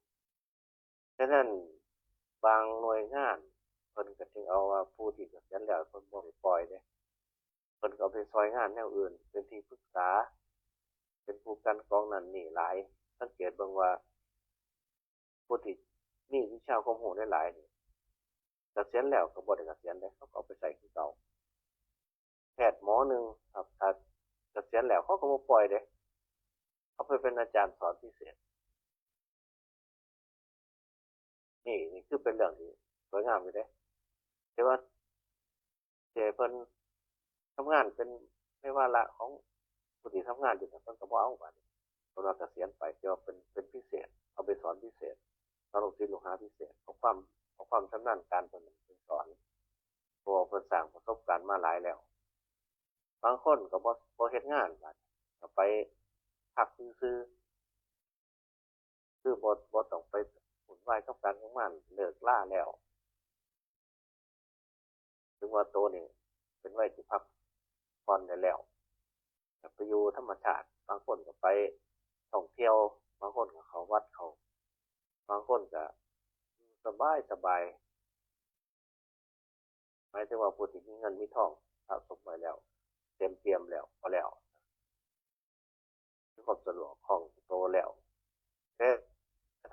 ฉะนั้นบางหน่วยงานเพิ่นก็จึงเอาว่าผู้ที่เกษียณแล้วเพิ่นบ่ได้ปล่อยเด้ เพิ่นก็เอาไปซอยงานแนวอื่น เป็นที่ปรึกษา เป็นผู้กลั่นกรองนั่นนี่หลาย สังเกตเบิ่งว่า ผู้ที่มีวิชาความรู้หลายๆนี่ เกษียณแล้วก็บ่ได้เกษียณเด้ เขาก็เอาไปใช้คือเก่า แพทย์หมอหนึ่งครับ ถ้าเกษียณแล้วเขาก็บ่ปล่อยเด้ เขาไปเป็นอาจารย์สอนพิเศษ นี่ นี่คือเป็นเรื่องที่สวยงามอยู่เด้ แต่ว่า เจ้าเพิ่นทำงานเป็นในวาระของผู้ที่ทำงานอยู่น่ะ เพิ่นก็บ่เอาบัดนี้ เพิ่นว่าเกษียณไป แต่ว่าเป็น เป็นพิเศษ เอาไปสอนพิเศษ สอนลูกศิษย์ลูกหาพิเศษ เอาความ เอาความชำนาญการเพิ่นไปสอน เพราะว่าเพิ่นสร้างประสบการณ์มาหลายแล้ว บางคนก็บ่ บ่เฮ็ดงานบัด ก็ไปพักซื่อๆ คือบ่ บ่ต้องไปวุ่นวายกับการทำงาน เลิกลาแล้ว ถึงว่าโตนี่เป็นวัยที่พักผ่อนได้แล้ว ก็ไปอยู่ธรรมชาติ บางคนก็ไปท่องเที่ยว บางคนก็เข้าวัด เข้า บางคนก็อยู่สบายสบาย หมายถึงว่าผู้ที่มีเงินมีทองสะสมไว้แล้ว เต็มเปี่ยมแล้ว พอแล้ว มีความสะดวกคล่องโตแล้ว แต่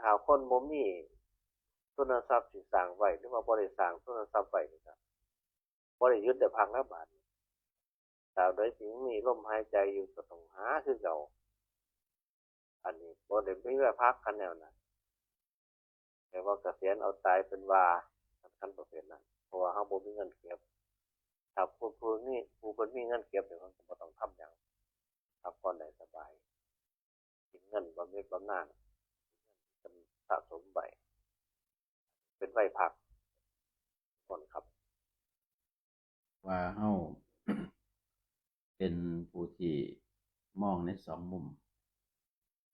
ถ้าคนบ่มีทุนทรัพย์สิสร้างไว้ หรือว่าบ่ได้สร้างทุนทรัพย์ไว้นี่ก็บ่ได้หยุดได้พักนะบาดนี้ ตราบใดที่ยังมีลมหายใจอยู่ก็ต้องหาคือเก่า อันนี้บ่ได้มีไว้พักกันแนวนั้น แต่ว่าเกษียณเอาตายเป็นว่า คันประเภทนั้น เพราะว่าเราบ่มีเงินเก็บ ถ้าผู้ ผู้มี ผู้เพิ่นมีเงินเก็บเนี่ย เพิ่นก็บ่ต้องทำหยัง พักผ่อนได้สบาย กินเงินบำเหน็จบำนาญ เงินที่เพิ่นสะสมไว้ เป็นวัยพักผ่อนครับ ว่าเฮา เป็นผู้ที่มองในสองมุม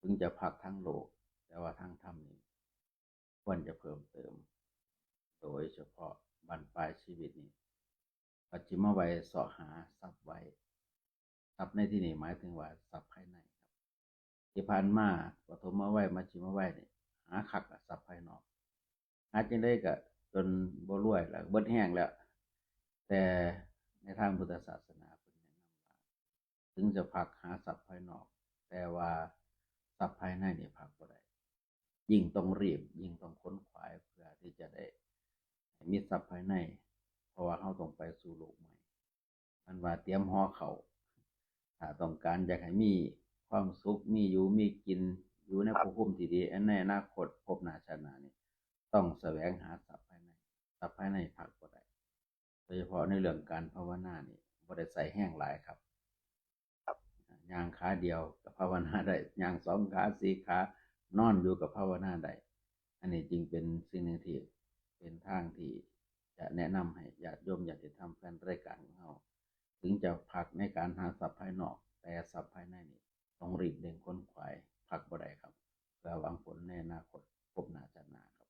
ถึงจะพักทางโลก แต่ว่าทางธรรมนี่ควรจะเพิ่มเติม โดยเฉพาะบั้นปลายชีวิตนี่ ปัจฉิมวัยเสาะหาทรัพย์ไว้ ทรัพย์ในที่นี้หมายถึงว่าทรัพย์ภายในครับ ที่ผ่านมาปฐมวัย มัชฌิมวัยนี่หาคักอะทรัพย์ภายนอก หาจั่งใดก็จนบ่รวยแล้ว เบิดแฮงแล้ว แต่ในทางพุทธศาสนาเพิ่นแนะนำว่า ถึงจะพักหาทรัพย์ภายนอก แต่ว่าทรัพย์ภายในนี่พักบ่ได้ ยิ่งต้องรีบ ยิ่งต้องขนขวายเพื่อที่จะได้มีทรัพย์ภายใน เพราะว่าเราต้องไปสู่โลกใหม่ มันว่าเตรียมห่อข้าว ถ้าต้องการอยากให้มีความสุข มีอยู่มีกิน อยู่ในภพภูมิที่ดีในอนาคต ภพหน้าชาติหน้านี่ ต้องแสวงหาทรัพย์ภายใน ทรัพย์ภายในพักบ่ได้ โดยเฉพาะในเรื่องการภาวนานี่ บ่ได้ใช้แฮงหลายครับ ครับ ย่างขาเดียวก็ภาวนาได้ ย่างสองขา สี่ขา นอนอยู่ก็ภาวนาได้ อันนี้จึงเป็นสิ่งหนึ่งที่เป็นทางที่จะแนะนำให้ญาติโยมญาติธรรมแฟนรายการของเรา ถึงจะพักในการหาทรัพย์ภายนอก แต่ทรัพย์ภายในนี่ต้องรีบเร่งขนขวาย พักบ่ได้ครับ เพื่อหวังผลในอนาคต ภพหน้าชาติหน้าครับ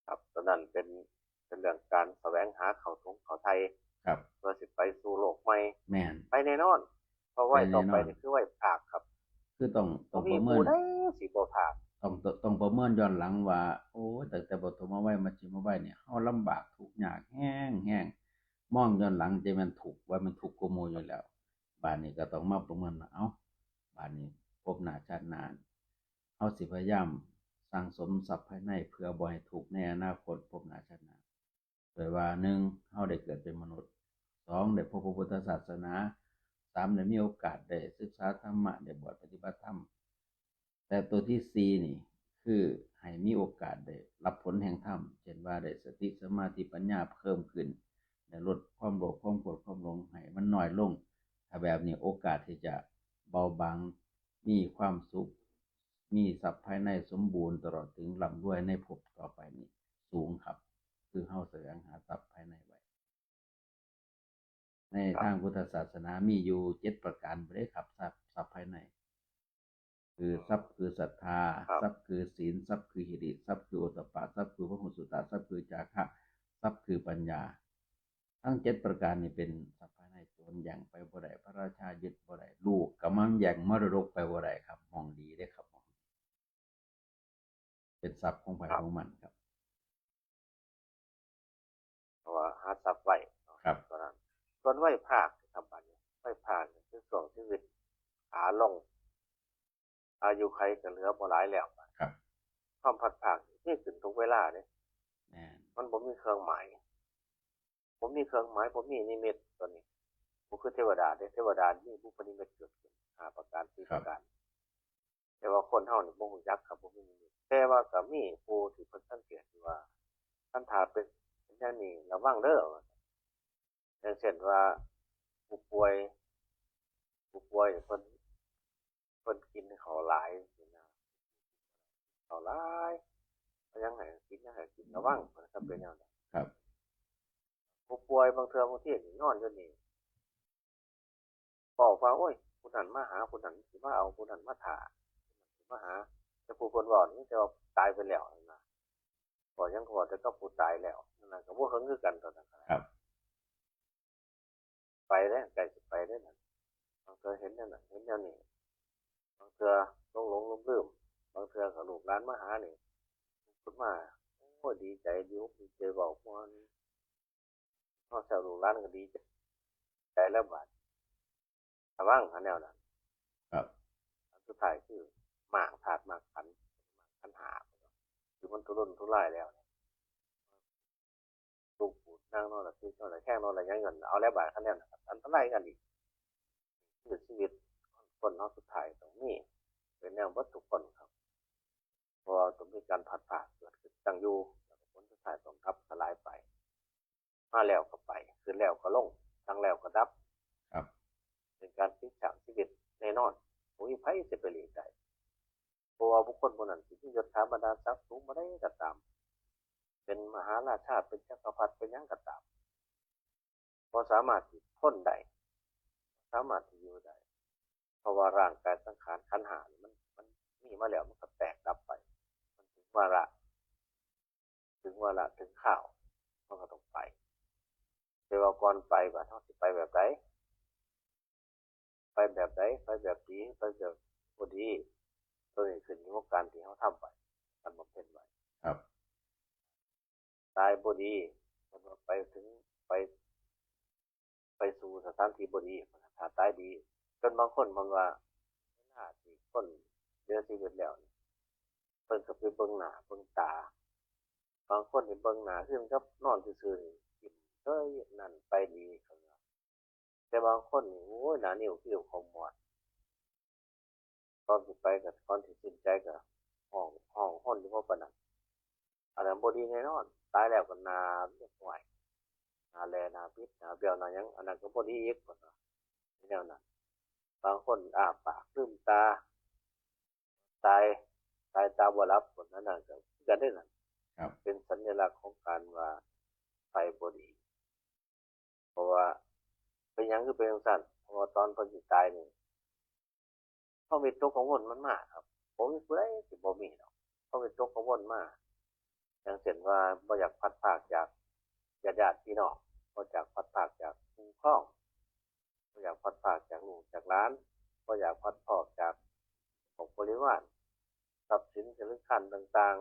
ครับ ตัวนั้นเป็น เป็นเรื่องการแสวงหาข้าวถุงข้าวไถ่ ครับ เพื่อสิไปสู่โลกใหม่ แม่น ไปแน่นอน เพราะวัย ไปแน่นอน ต่อไปนี่คือวัยพรากครับ คือต้อง ต้องประเมิน บ่มีผู้ใดสิบ่พราก ต้อง ต้องประเมินย้อนหลังว่า โอ้ย ตั้งแต่ปฐมวัย มัชฌิมวัยเนี่ย เฮาลำบากทุกข์ยากแฮงแฮง มองย้อนหลังจะแม่นทุกข์ ว่าแม่นทุกข์กว่าหมู่อยู่แล้ว บาดนี้ก็ต้องมาประเมินว่า เอ้า บาดนี้ภพหน้าชาติหน้า เฮาสิพยายามสั่งสมทรัพย์ภายในเพื่อบ่ให้ทุกข์ในอนาคตภพหน้าชาติหน้า โดยว่า หนึ่ง เฮาได้เกิดเป็นมนุษย์ สอง ได้พบพระพุทธศาสนา สาม ได้มีโอกาสได้ศึกษาธรรมะ ได้บวชปฏิบัติธรรม แต่ตัวที่สี่นี่ คือให้มีโอกาสได้รับผลแห่งธรรม เช่นว่าได้สติสมาธิปัญญาเพิ่มขึ้น ได้ลดความโลภความโกรธความหลงให้มันน้อยลง ถ้าแบบนี้โอกาสที่จะเบาบาง มีความสุข มีทรัพย์ภายในสมบูรณ์ตลอดถึงร่ำรวยในภพต่อไปนี่สูงครับ คือเฮาแสวงหาทรัพย์ภายในไว้ ในทางพุทธศาสนามีอยู่เจ็ดประการเด้ครับ ทรัพย์ ทรัพย์ภายใน คือทรัพย์คือศรัทธา ครับ ทรัพย์คือศีล ทรัพย์คือหิริ ทรัพย์คือโอตตัปปะ ทรัพย์คือพหุสุตตะ ทรัพย์คือจาคะ ทรัพย์คือปัญญา ทั้งเจ็ดประการนี้เป็นทรัพย์ภายใน โจรแย่งไปบ่ได้ พระราชายึดบ่ได้ ลูกก็มาแย่งมรดกไปบ่ได้ครับ มองดีเด้ครับ มองดี เป็นทรัพย์ของไผของมันครับ เพราะว่าหาทรัพย์ไว้เนาะ ครับ ตอนนั้น ส่วนวัยพรากครับ บัดนี้วัยพรากนี่คือช่วงชีวิตขาลง อายุไขก็เหลือบ่หลายแล้ว ครับ ความพลัดพรากนี่มีขึ้นทุกเวลาเด้ แม่น มันบ่มีเครื่องหมาย บ่มีเครื่องหมาย บ่มีนิมิตตัวนี้ บ่คือเทวดาเด้ เทวดามีบุพนิมิตเกิดขึ้นห้าประการ สี่ ครับ ประการ แต่ว่าคนเฮานี่บ่รู้จักครับ บ่มีนิมิต แต่ว่าก็มีผู้ที่เพิ่นสังเกตอยู่ว่า คันถ้าเป็น เป็นอย่างนี้ระวังเด้อ อย่างเช่นว่า ผู้ป่วย ผู้ป่วยเพิ่น เพิ่นกินข้าวหลายจังซี้นะ ข้าวหลาย เอาหยังให้กิน หยังให้กิน ระวัง เพิ่นก็เป็นแนวนั้น ครับ ผู้ป่วยบางเทื่อบางทีนี่นอนอยู่นี่ เว้าว่า โอ้ย ผู้นั้นมาหา ผู้นั้นสิมาเอา ผู้นั้นมาถ่า ผู้นั้นสิมาหา แต่ผู้เพิ่นเว้านี่มีแต่ว่าตายไปแล้วนั่นนะ เว้าหยังก็เว้าแต่กับผู้ตายแล้วนั่นน่ะ ก็บ่เฮิงคือกันตอนนั้นก็ได้ ครับ ไปแล้ว ใกล้สิไปแล้วนั่น บางเทื่อเห็นแนวนั้น เห็นแนวนี้ บางเทื่อหลงๆ ลืมๆ บางเทื่อก็ลูกหลานมาหานี่ ลุกขึ้นมา โอ้ย ดีใจ ดีอกดีใจ เว้าม่วน พอแซวลูกหลานก็ดีใจ ใจแล้วบาด ระวังอันแนวนั้น ครับ อันสุดท้ายคือหมางธาตุหมางขันธ์ หมางขันธ์ห้า คือมันทุรนทุรายแล้วเนี่ย ลูกปูดนั่งนอนละติดนอนละแข้งนอนละหยังกัน เอาแล้วบาดคะแนนนะครับ อันตรายกันอีก คือชีวิตคนเราสุดท้ายต้องมี เป็นแนวเบิดทุกคนครับ เพราะว่าต้องมีการพลัดพรากเกิดขึ้นตั้งอยู่ แล้วก็ผลสุดท้ายต้องดับสลายไป มาแล้วก็ไป ขึ้นแล้วก็ลง ตั้งแล้วก็ดับ ครับ เป็นการพลิกฉากชีวิตแน่นอน บ่มีไผสิไปหลีกได้ เพราะว่าบุคคลผู้นั้นสิมียศถาบรรดาศักดิ์สูงปานใดก็ตาม เป็นมหาราชา เป็นจักรพรรดิ เป็นหยังก็ตาม บ่สามารถที่ทนได้ บ่สามารถที่อยู่ได้ เพราะว่าร่างกายสังขารขันธ์ห้านี่มัน มันมีมาแล้ว มันก็แตกดับไป มันถึงวาระ ถึงวาระ ถึงคราว มันก็ต้องไป แต่ว่าก่อนไป บาดเฮาสิไปแบบใด ไปแบบใด ไปแบบดี ไปแบบบ่ดี ตัวนี้ขึ้นอยู่กับการที่เฮาทำไว้ การบำเพ็ญไว้ ครับ ตายบ่ดี เพิ่นว่าไปถึง ไป ไปสู่สถานที่บ่ดี ถ้าตายดี จนบางคนเพิ่นว่า เวลาที่คนเสียชีวิตแล้วนี่ เพิ่นก็ไปเบิ่งหน้าเบิ่งตา บางคนนี่เบิ่งหน้าคือกับนอนซื่อๆ นี่ ยิ้มเฉย นั่นไปดี เพิ่นว่า แต่บางคนนี่ โอ้ย หน้านิ้วคิ้วขมวด ก่อนสิไปก็ ก่อนสิสิ้นใจก็ฮ้อง ฮ้องฮนอยู่บ่ปานนั้น อันนั้นบ่ดีแน่นอน ตายแล้วก็หน้าเรียบห้อย หน้าแหล่ หน้าบิด หน้าเบี้ยว หน้าหยัง อันนั้นก็บ่ดีอีก เพิ่นว่า แนวนั้น บางคนอ้าปากลืมตา ตาย ตายตาบ่หลับ เพิ่น อันนั้นก็คือกันเด้นั่น ครับ เป็นสัญลักษณ์ของการว่าไปบ่ดี เพราะว่า เป็นหยังคือเป็นจั่งซั้น เพราะว่าตอนเพิ่นสิตายนี่ ความวิตกกังวลมันมาครับ บ่มีผู้ใดสิบ่มีดอก ความวิตกกังวลมา อย่างเช่นว่า บ่อยากพลัดพรากจากญาติๆ พี่น้อง บ่อยากพลัดพรากจากคู่ครอง บ่อยากพลัดพรากจากลูกจากหลาน บ่อยากพลัดพรากจากพวกบริวาร ทรัพย์สินสิริคันต่าง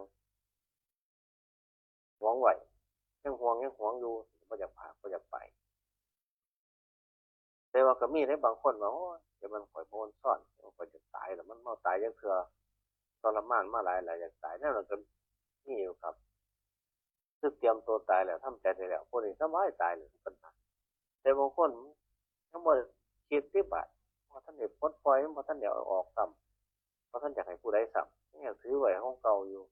ๆ หวงไว้ ยังห่วง ยังหวงอยู่ บ่อยากพราก บ่อยากไป แต่ แต่ว่าก็มีได้บางคนว่า โอ้ย เดี๋ยวมันข่อยบ่อนซ่อน เดี๋ยวข่อยจะตายแล้ว มันมาตายจักเทื่อ ทรมานมาหลายหลาย อยากตาย แนวนั้นก็มีอยู่ครับ คือเตรียมตัวตายแล้ว ทำใจได้แล้ว พวกนี้สบายตายเลย ปัญหา แต่บางคนยังบ่คิดสิบาท บ่ทันได้ปลดปล่อย บ่ทันได้เอาออกซ้ำ บ่ทันอยากให้ผู้ใดซ้ำ ยังถือไว้ของเก่าอยู่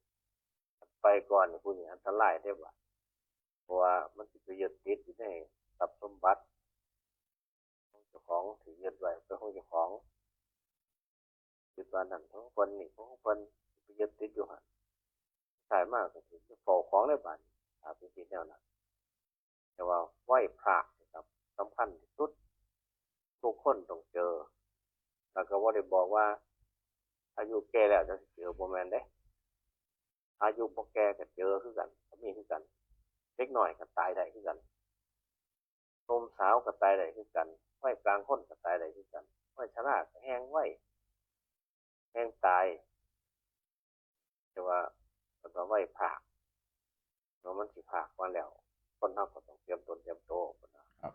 ไปก่อนนี่ ผู้นี้อันตรายเด้บาด เพราะว่ามันสิไปยึดติดอยู่ในทรัพย์สมบัติของเจ้าของที่ยึดไว้เป็นของเจ้าของ คิดว่านั่นของเพิ่น นี่ของเพิ่น ไปยึดติดอยู่หั่น ท้ายมาก็สิเฝ้าของเลยบาดนี้ ถ้าเป็นแนวนั้น แต่ว่าไหว้พระนะครับ สำคัญที่สุด ทุกคนต้องเจอ แล้วก็บ่ได้บอกว่า อายุแก่แล้วจั่งสิเจอ บ่แม่นเด้ อายุบ่แก่ก็เจอคือกัน ก็มีคือกัน เด็กน้อยก็ตายได้คือกัน หนุ่มสาวก็ตายได้คือกัน วัยกลางคนก็ตายได้คือกัน วัยชราก็แฮ่งไว แฮ่งตาย แต่ว่าเพิ่นว่าไหว้พราก เนาะ มันสิพรากมาแล้ว คนเฮาก็ต้องเตรียมตนเตรียมตัว เพิ่นว่า ครับ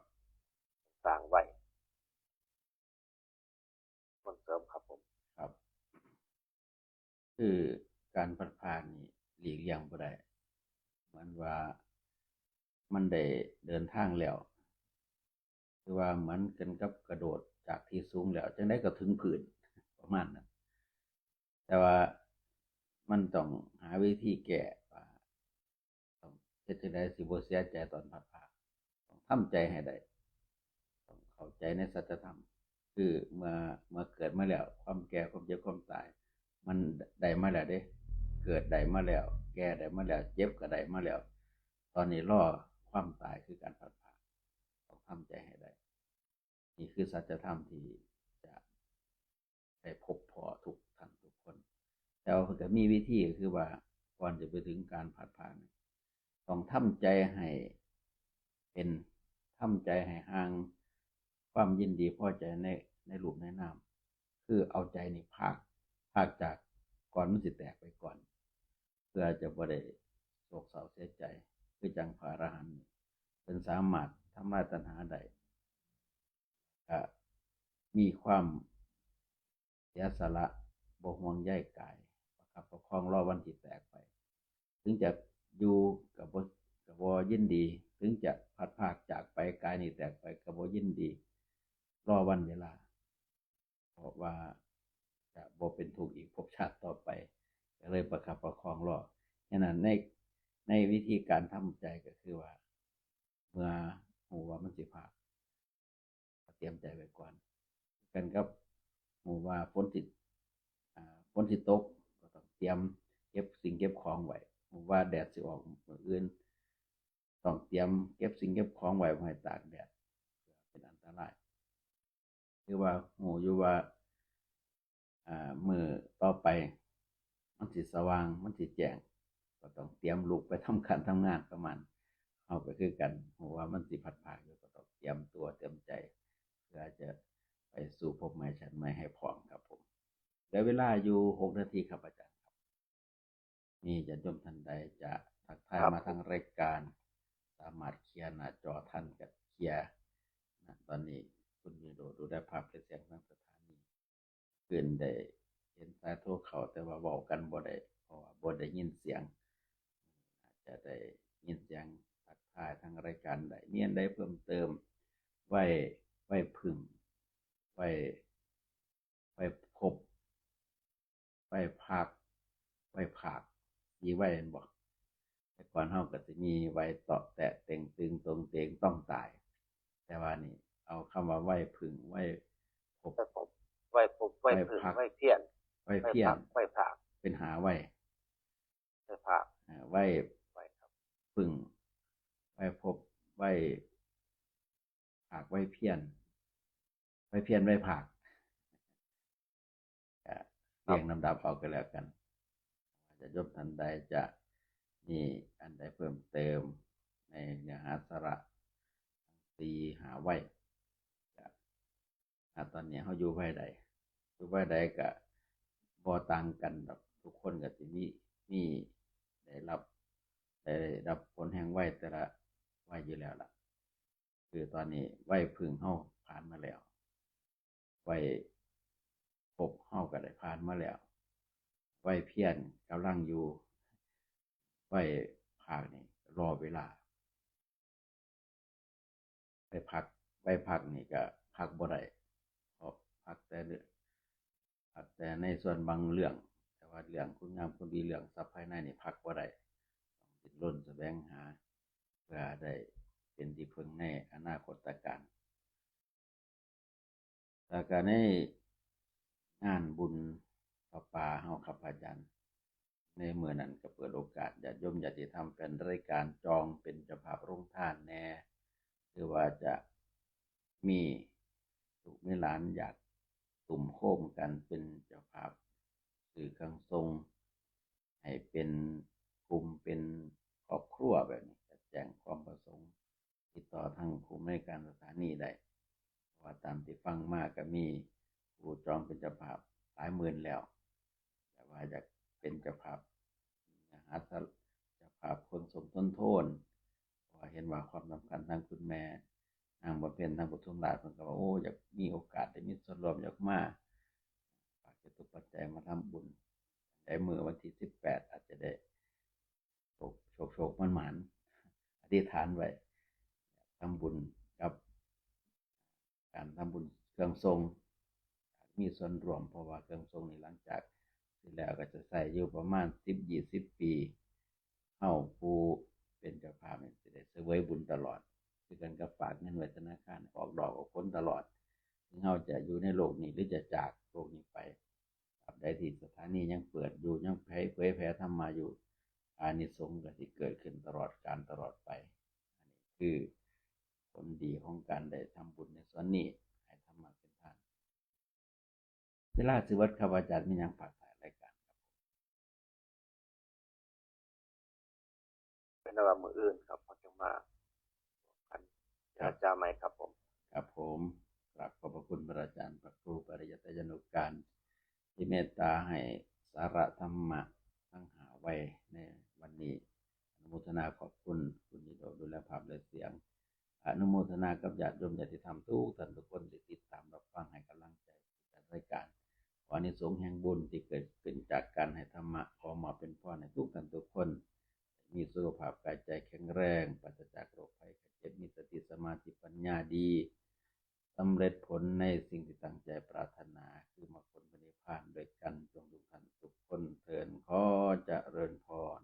สร้างไว้ คนเสริมครับผม ครับ คือการพลัดพรากนี่หลีกเลี่ยงบ่ได้ เหมือนว่ามันได้เดินทางแล้ว คือว่าเหมือนกันกับกระโดดจากที่สูงแล้ว จั่งใดก็ถึงพื้น ประมาณนั้น แต่ว่ามันต้องหาวิธีแก้ว่า ต้องเฮ็ดจั่งใดสิบ่เสียใจตอนพลัดพราก ต้องทำใจให้ได้ ต้องเข้าใจในสัจธรรม คือเมื่อ เมื่อเกิดมาแล้ว ความแก่ ความเจ็บ ความตาย มันได้มาแล้วเด้ เกิดได้มาแล้ว แก่ได้มาแล้ว เจ็บก็ได้มาแล้ว ตอนนี้รอความตายคือการพลัดพราก ต้องทำใจให้ได้ นี่คือสัจธรรมที่จะได้พบพ้อทุกท่านทุกคน แต่ว่าเพิ่นก็มีวิธี ก็คือว่าก่อนจะไปถึงการพลัดพรากนี่ ต้องทำใจให้เป็น ทำใจให้ห่างความยินดีพอใจใน ในรูปในนาม คือเอาใจนี่พราก พรากจากก่อนมันสิแตกไปก่อน เพื่อจะบ่ได้โศกเศร้าเสียใจ คือจั่งพระอรหันต์นี่ เพิ่นสามารถทำลายตัณหาได้ ก็มีความเสียสละ บ่ห่วงใยกาย ประคับประคองรอวันที่แตกไป ถึงจะอยู่ก็บ่ ก็บ่ยินดี ถึงจะพลัดพรากจากไป กายนี่แตกไปก็บ่ยินดี รอวันเวลา เพราะว่าจะบ่เป็นทุกข์อีกภพชาติต่อไป ก็เลยประคับประคองรอ ฉะนั้นใน ในวิธีการทำใจก็คือว่า เมื่อรู้ว่ามันสิพราก ก็เตรียมใจไว้ก่อน กันกับรู้ว่าฝนสิ อ่า ฝนสิตก ก็ต้องเตรียมเก็บสิ่งเก็บของไว้ รู้ว่าแดดสิออกมื้ออื่น ต้องเตรียมเก็บสิ่งเก็บของไว้บ่ให้ตากแดด เพื่อเป็นอันตราย คือว่ารู้อยู่ว่า อ่า มื้อต่อไปมันสิสว่าง มันสิแจ้ง ก็ต้องเตรียมลุกไปทำการทำงานประมาณ เฮาก็คือกัน รู้ว่ามันสิพลัดพรากอยู่ ก็ต้องเตรียมตัวเตรียมใจ เพื่อจะไปสู่ภพใหม่ชาติใหม่ให้พร้อมครับผม เหลือเวลาอยู่หกนาทีครับอาจารย์ครับ มีญาติโยมท่านใดจะทักทาย ครับ มาทางรายการ สามารถเคลียร์หน้าจอท่านก็เคลียร์นะ ตอนนี้คุณวิโรจน์ดูได้ภาพและเสียงทางสถานี ขึ้นได้เห็นสายโทรเข้า แต่ว่าเว้ากันบ่ได้ เพราะว่าบ่ได้ยินเสียง อาจจะได้ยินเสียงทักทายทางรายการได้ มีอันใดเพิ่มเติม ไหว้ ไหว้ผึ้ง ไหว้ ไหว้พบ ไหว้พราก ไหว้พราก มีไหว้แม่นบ่ แต่ก่อนเฮาก็สิมีไหว้เตาะแตะเต็งตึงตรงเตงต้องตาย แต่ว่านี่เอาคำว่าไหว้ผึ้ง ไหว้พบ ไหว้พบ ไหว้พบ ไหว้ผึ้ง ไหว้พราก ไหว้เพี้ยน ไหว้เพี้ยน ไหว้พราก ไหว้พราก เป็นหาไหว้ ไหว้พราก อ่า ไหว้ ไหว้ครับ ผึ้ง ไหว้พบ ไหว้พราก ไหว้เพี้ยน ไหว้เพี้ยน ไหว้พราก ก็ ครับ เรียงลำดับเอาก็แล้วกัน จะโยมท่านใดจะมีอันใดเพิ่มเติมในเนื้อหาสาระสี่หาไหว้ ก็ อ่า ตอนนี้เฮาอยู่ไหว้ใด อยู่ไหว้ใดก็บ่ต่างกันดอก ทุกคนก็สิมี มีได้รับ ได้รับผลแห่งไหว้แต่ละไหว้อยู่แล้วล่ะ คือตอนนี้ไหว้ผึ้งเฮา ผ่านมาแล้ว วัยครบเฮาก็ได้ผ่านมาแล้ว วัยเพียรกำลังอยู่ วัยพากนี่รอเวลา ไปพัก ไปพักนี่ก็พักบ่ได้ เพราะพักแต่เรื่อง พักแต่ในส่วนบางเรื่อง แต่ว่าเรื่องคุณงามความดี เรื่องทรัพย์ภายในนี่พักบ่ได้ ต้องดิ้นรนแสวงหา เพื่อได้เป็นที่พึ่งในอนาคตการ แล้วก็ในงานบุญผ้าป่าเฮาครับอาจารย์ ในมื้อนั้นก็เปิดโอกาสญาติโยมญาติธรรมแฟนรายการจองเป็นเจ้าภาพโรงทานแหน่ หรือว่าจะมีลูกมีหลานอยากตุ่มโฮมกันเป็นเจ้าภาพซื้อเครื่องทรง ให้เป็นกลุ่มเป็นครอบครัวแบบนี้ ก็แจ้งความประสงค์ ติดต่อทางผู้อำนวยการสถานีได้ เพราะว่าตามที่ฟังมาก็มีผู้จองเป็นเจ้าภาพหลายหมื่นแล้ว แต่ว่าอยากเป็นเจ้าภาพ หาเจ้าภาพคนสมทบทุน เพราะว่าเห็นว่าความสำคัญ ทางคุณแม่นางบำเพ็ญ ทางปทุมราช เพิ่นก็ว่า โอ้ อยากมีโอกาสได้มีส่วนร่วม อยากมาฝากจตุปัจจัยมาทำบุญ ได้มื้อวันที่สิบแปด อาจจะได้โชคโชคโชคมันหมานๆ อธิษฐานไว้ทำบุญกับ การทำบุญเครื่องทรง มีส่วนร่วม เพราะว่าเครื่องทรงนี่หลังจากซื้อแล้วก็จะใช้อยู่ประมาณสิบ ยี่สิบปี เฮาผู้เป็นเจ้าภาพนี่สิได้เสวยบุญตลอด คือกันกับฝากเงินไว้ธนาคาร ออกดอกออกผลตลอด ถึงเฮาจะอยู่ในโลกนี้หรือจะจากโลกนี้ไป ตราบใดที่สถานียังเปิดอยู่ ยังเผย เผยแผ่ธรรมะอยู่ อานิสงส์ก็สิเกิดขึ้นตลอดกาลตลอดไป อันนี้คือผลดีของการได้ทำบุญในส่วนนี้ ให้ธรรมะเป็นทาน เวลาสิเบิดครับอาจารย์ มีหยังฝากท้ายรายการครับ เป็นว่ามื้ออื่นครับ เขาจะมากัน ครับ เจรจาใหม่ครับผม ครับผม กราบขอบพระคุณพระอาจารย์พระครูปริยัติยานุการ ที่เมตตาให้สาระธรรมะทั้งห้าวัยในวันนี้ อนุโมทนาขอบคุณคุณนิโดดูแลภาพและเสียง อนุโมทนากับญาติโยมญาติธรรมทุกท่านทุกคนที่ติดตามรับฟังให้กำลังใจรายการ ขออานิสงส์แห่งบุญที่เกิดขึ้นจากการให้ธรรมะ ขอมอบเป็นพรให้ทุกท่านทุกคน มีสุขภาพกายใจแข็งแรง ปราศจากโรคภัยไข้เจ็บ มีสติสมาธิปัญญาดี สำเร็จผลในสิ่งที่ตั้งใจปรารถนา คือมรรคผลพระนิพพานด้วยกัน จงทุกท่านทุกคนเทอญ ขอเจริญพร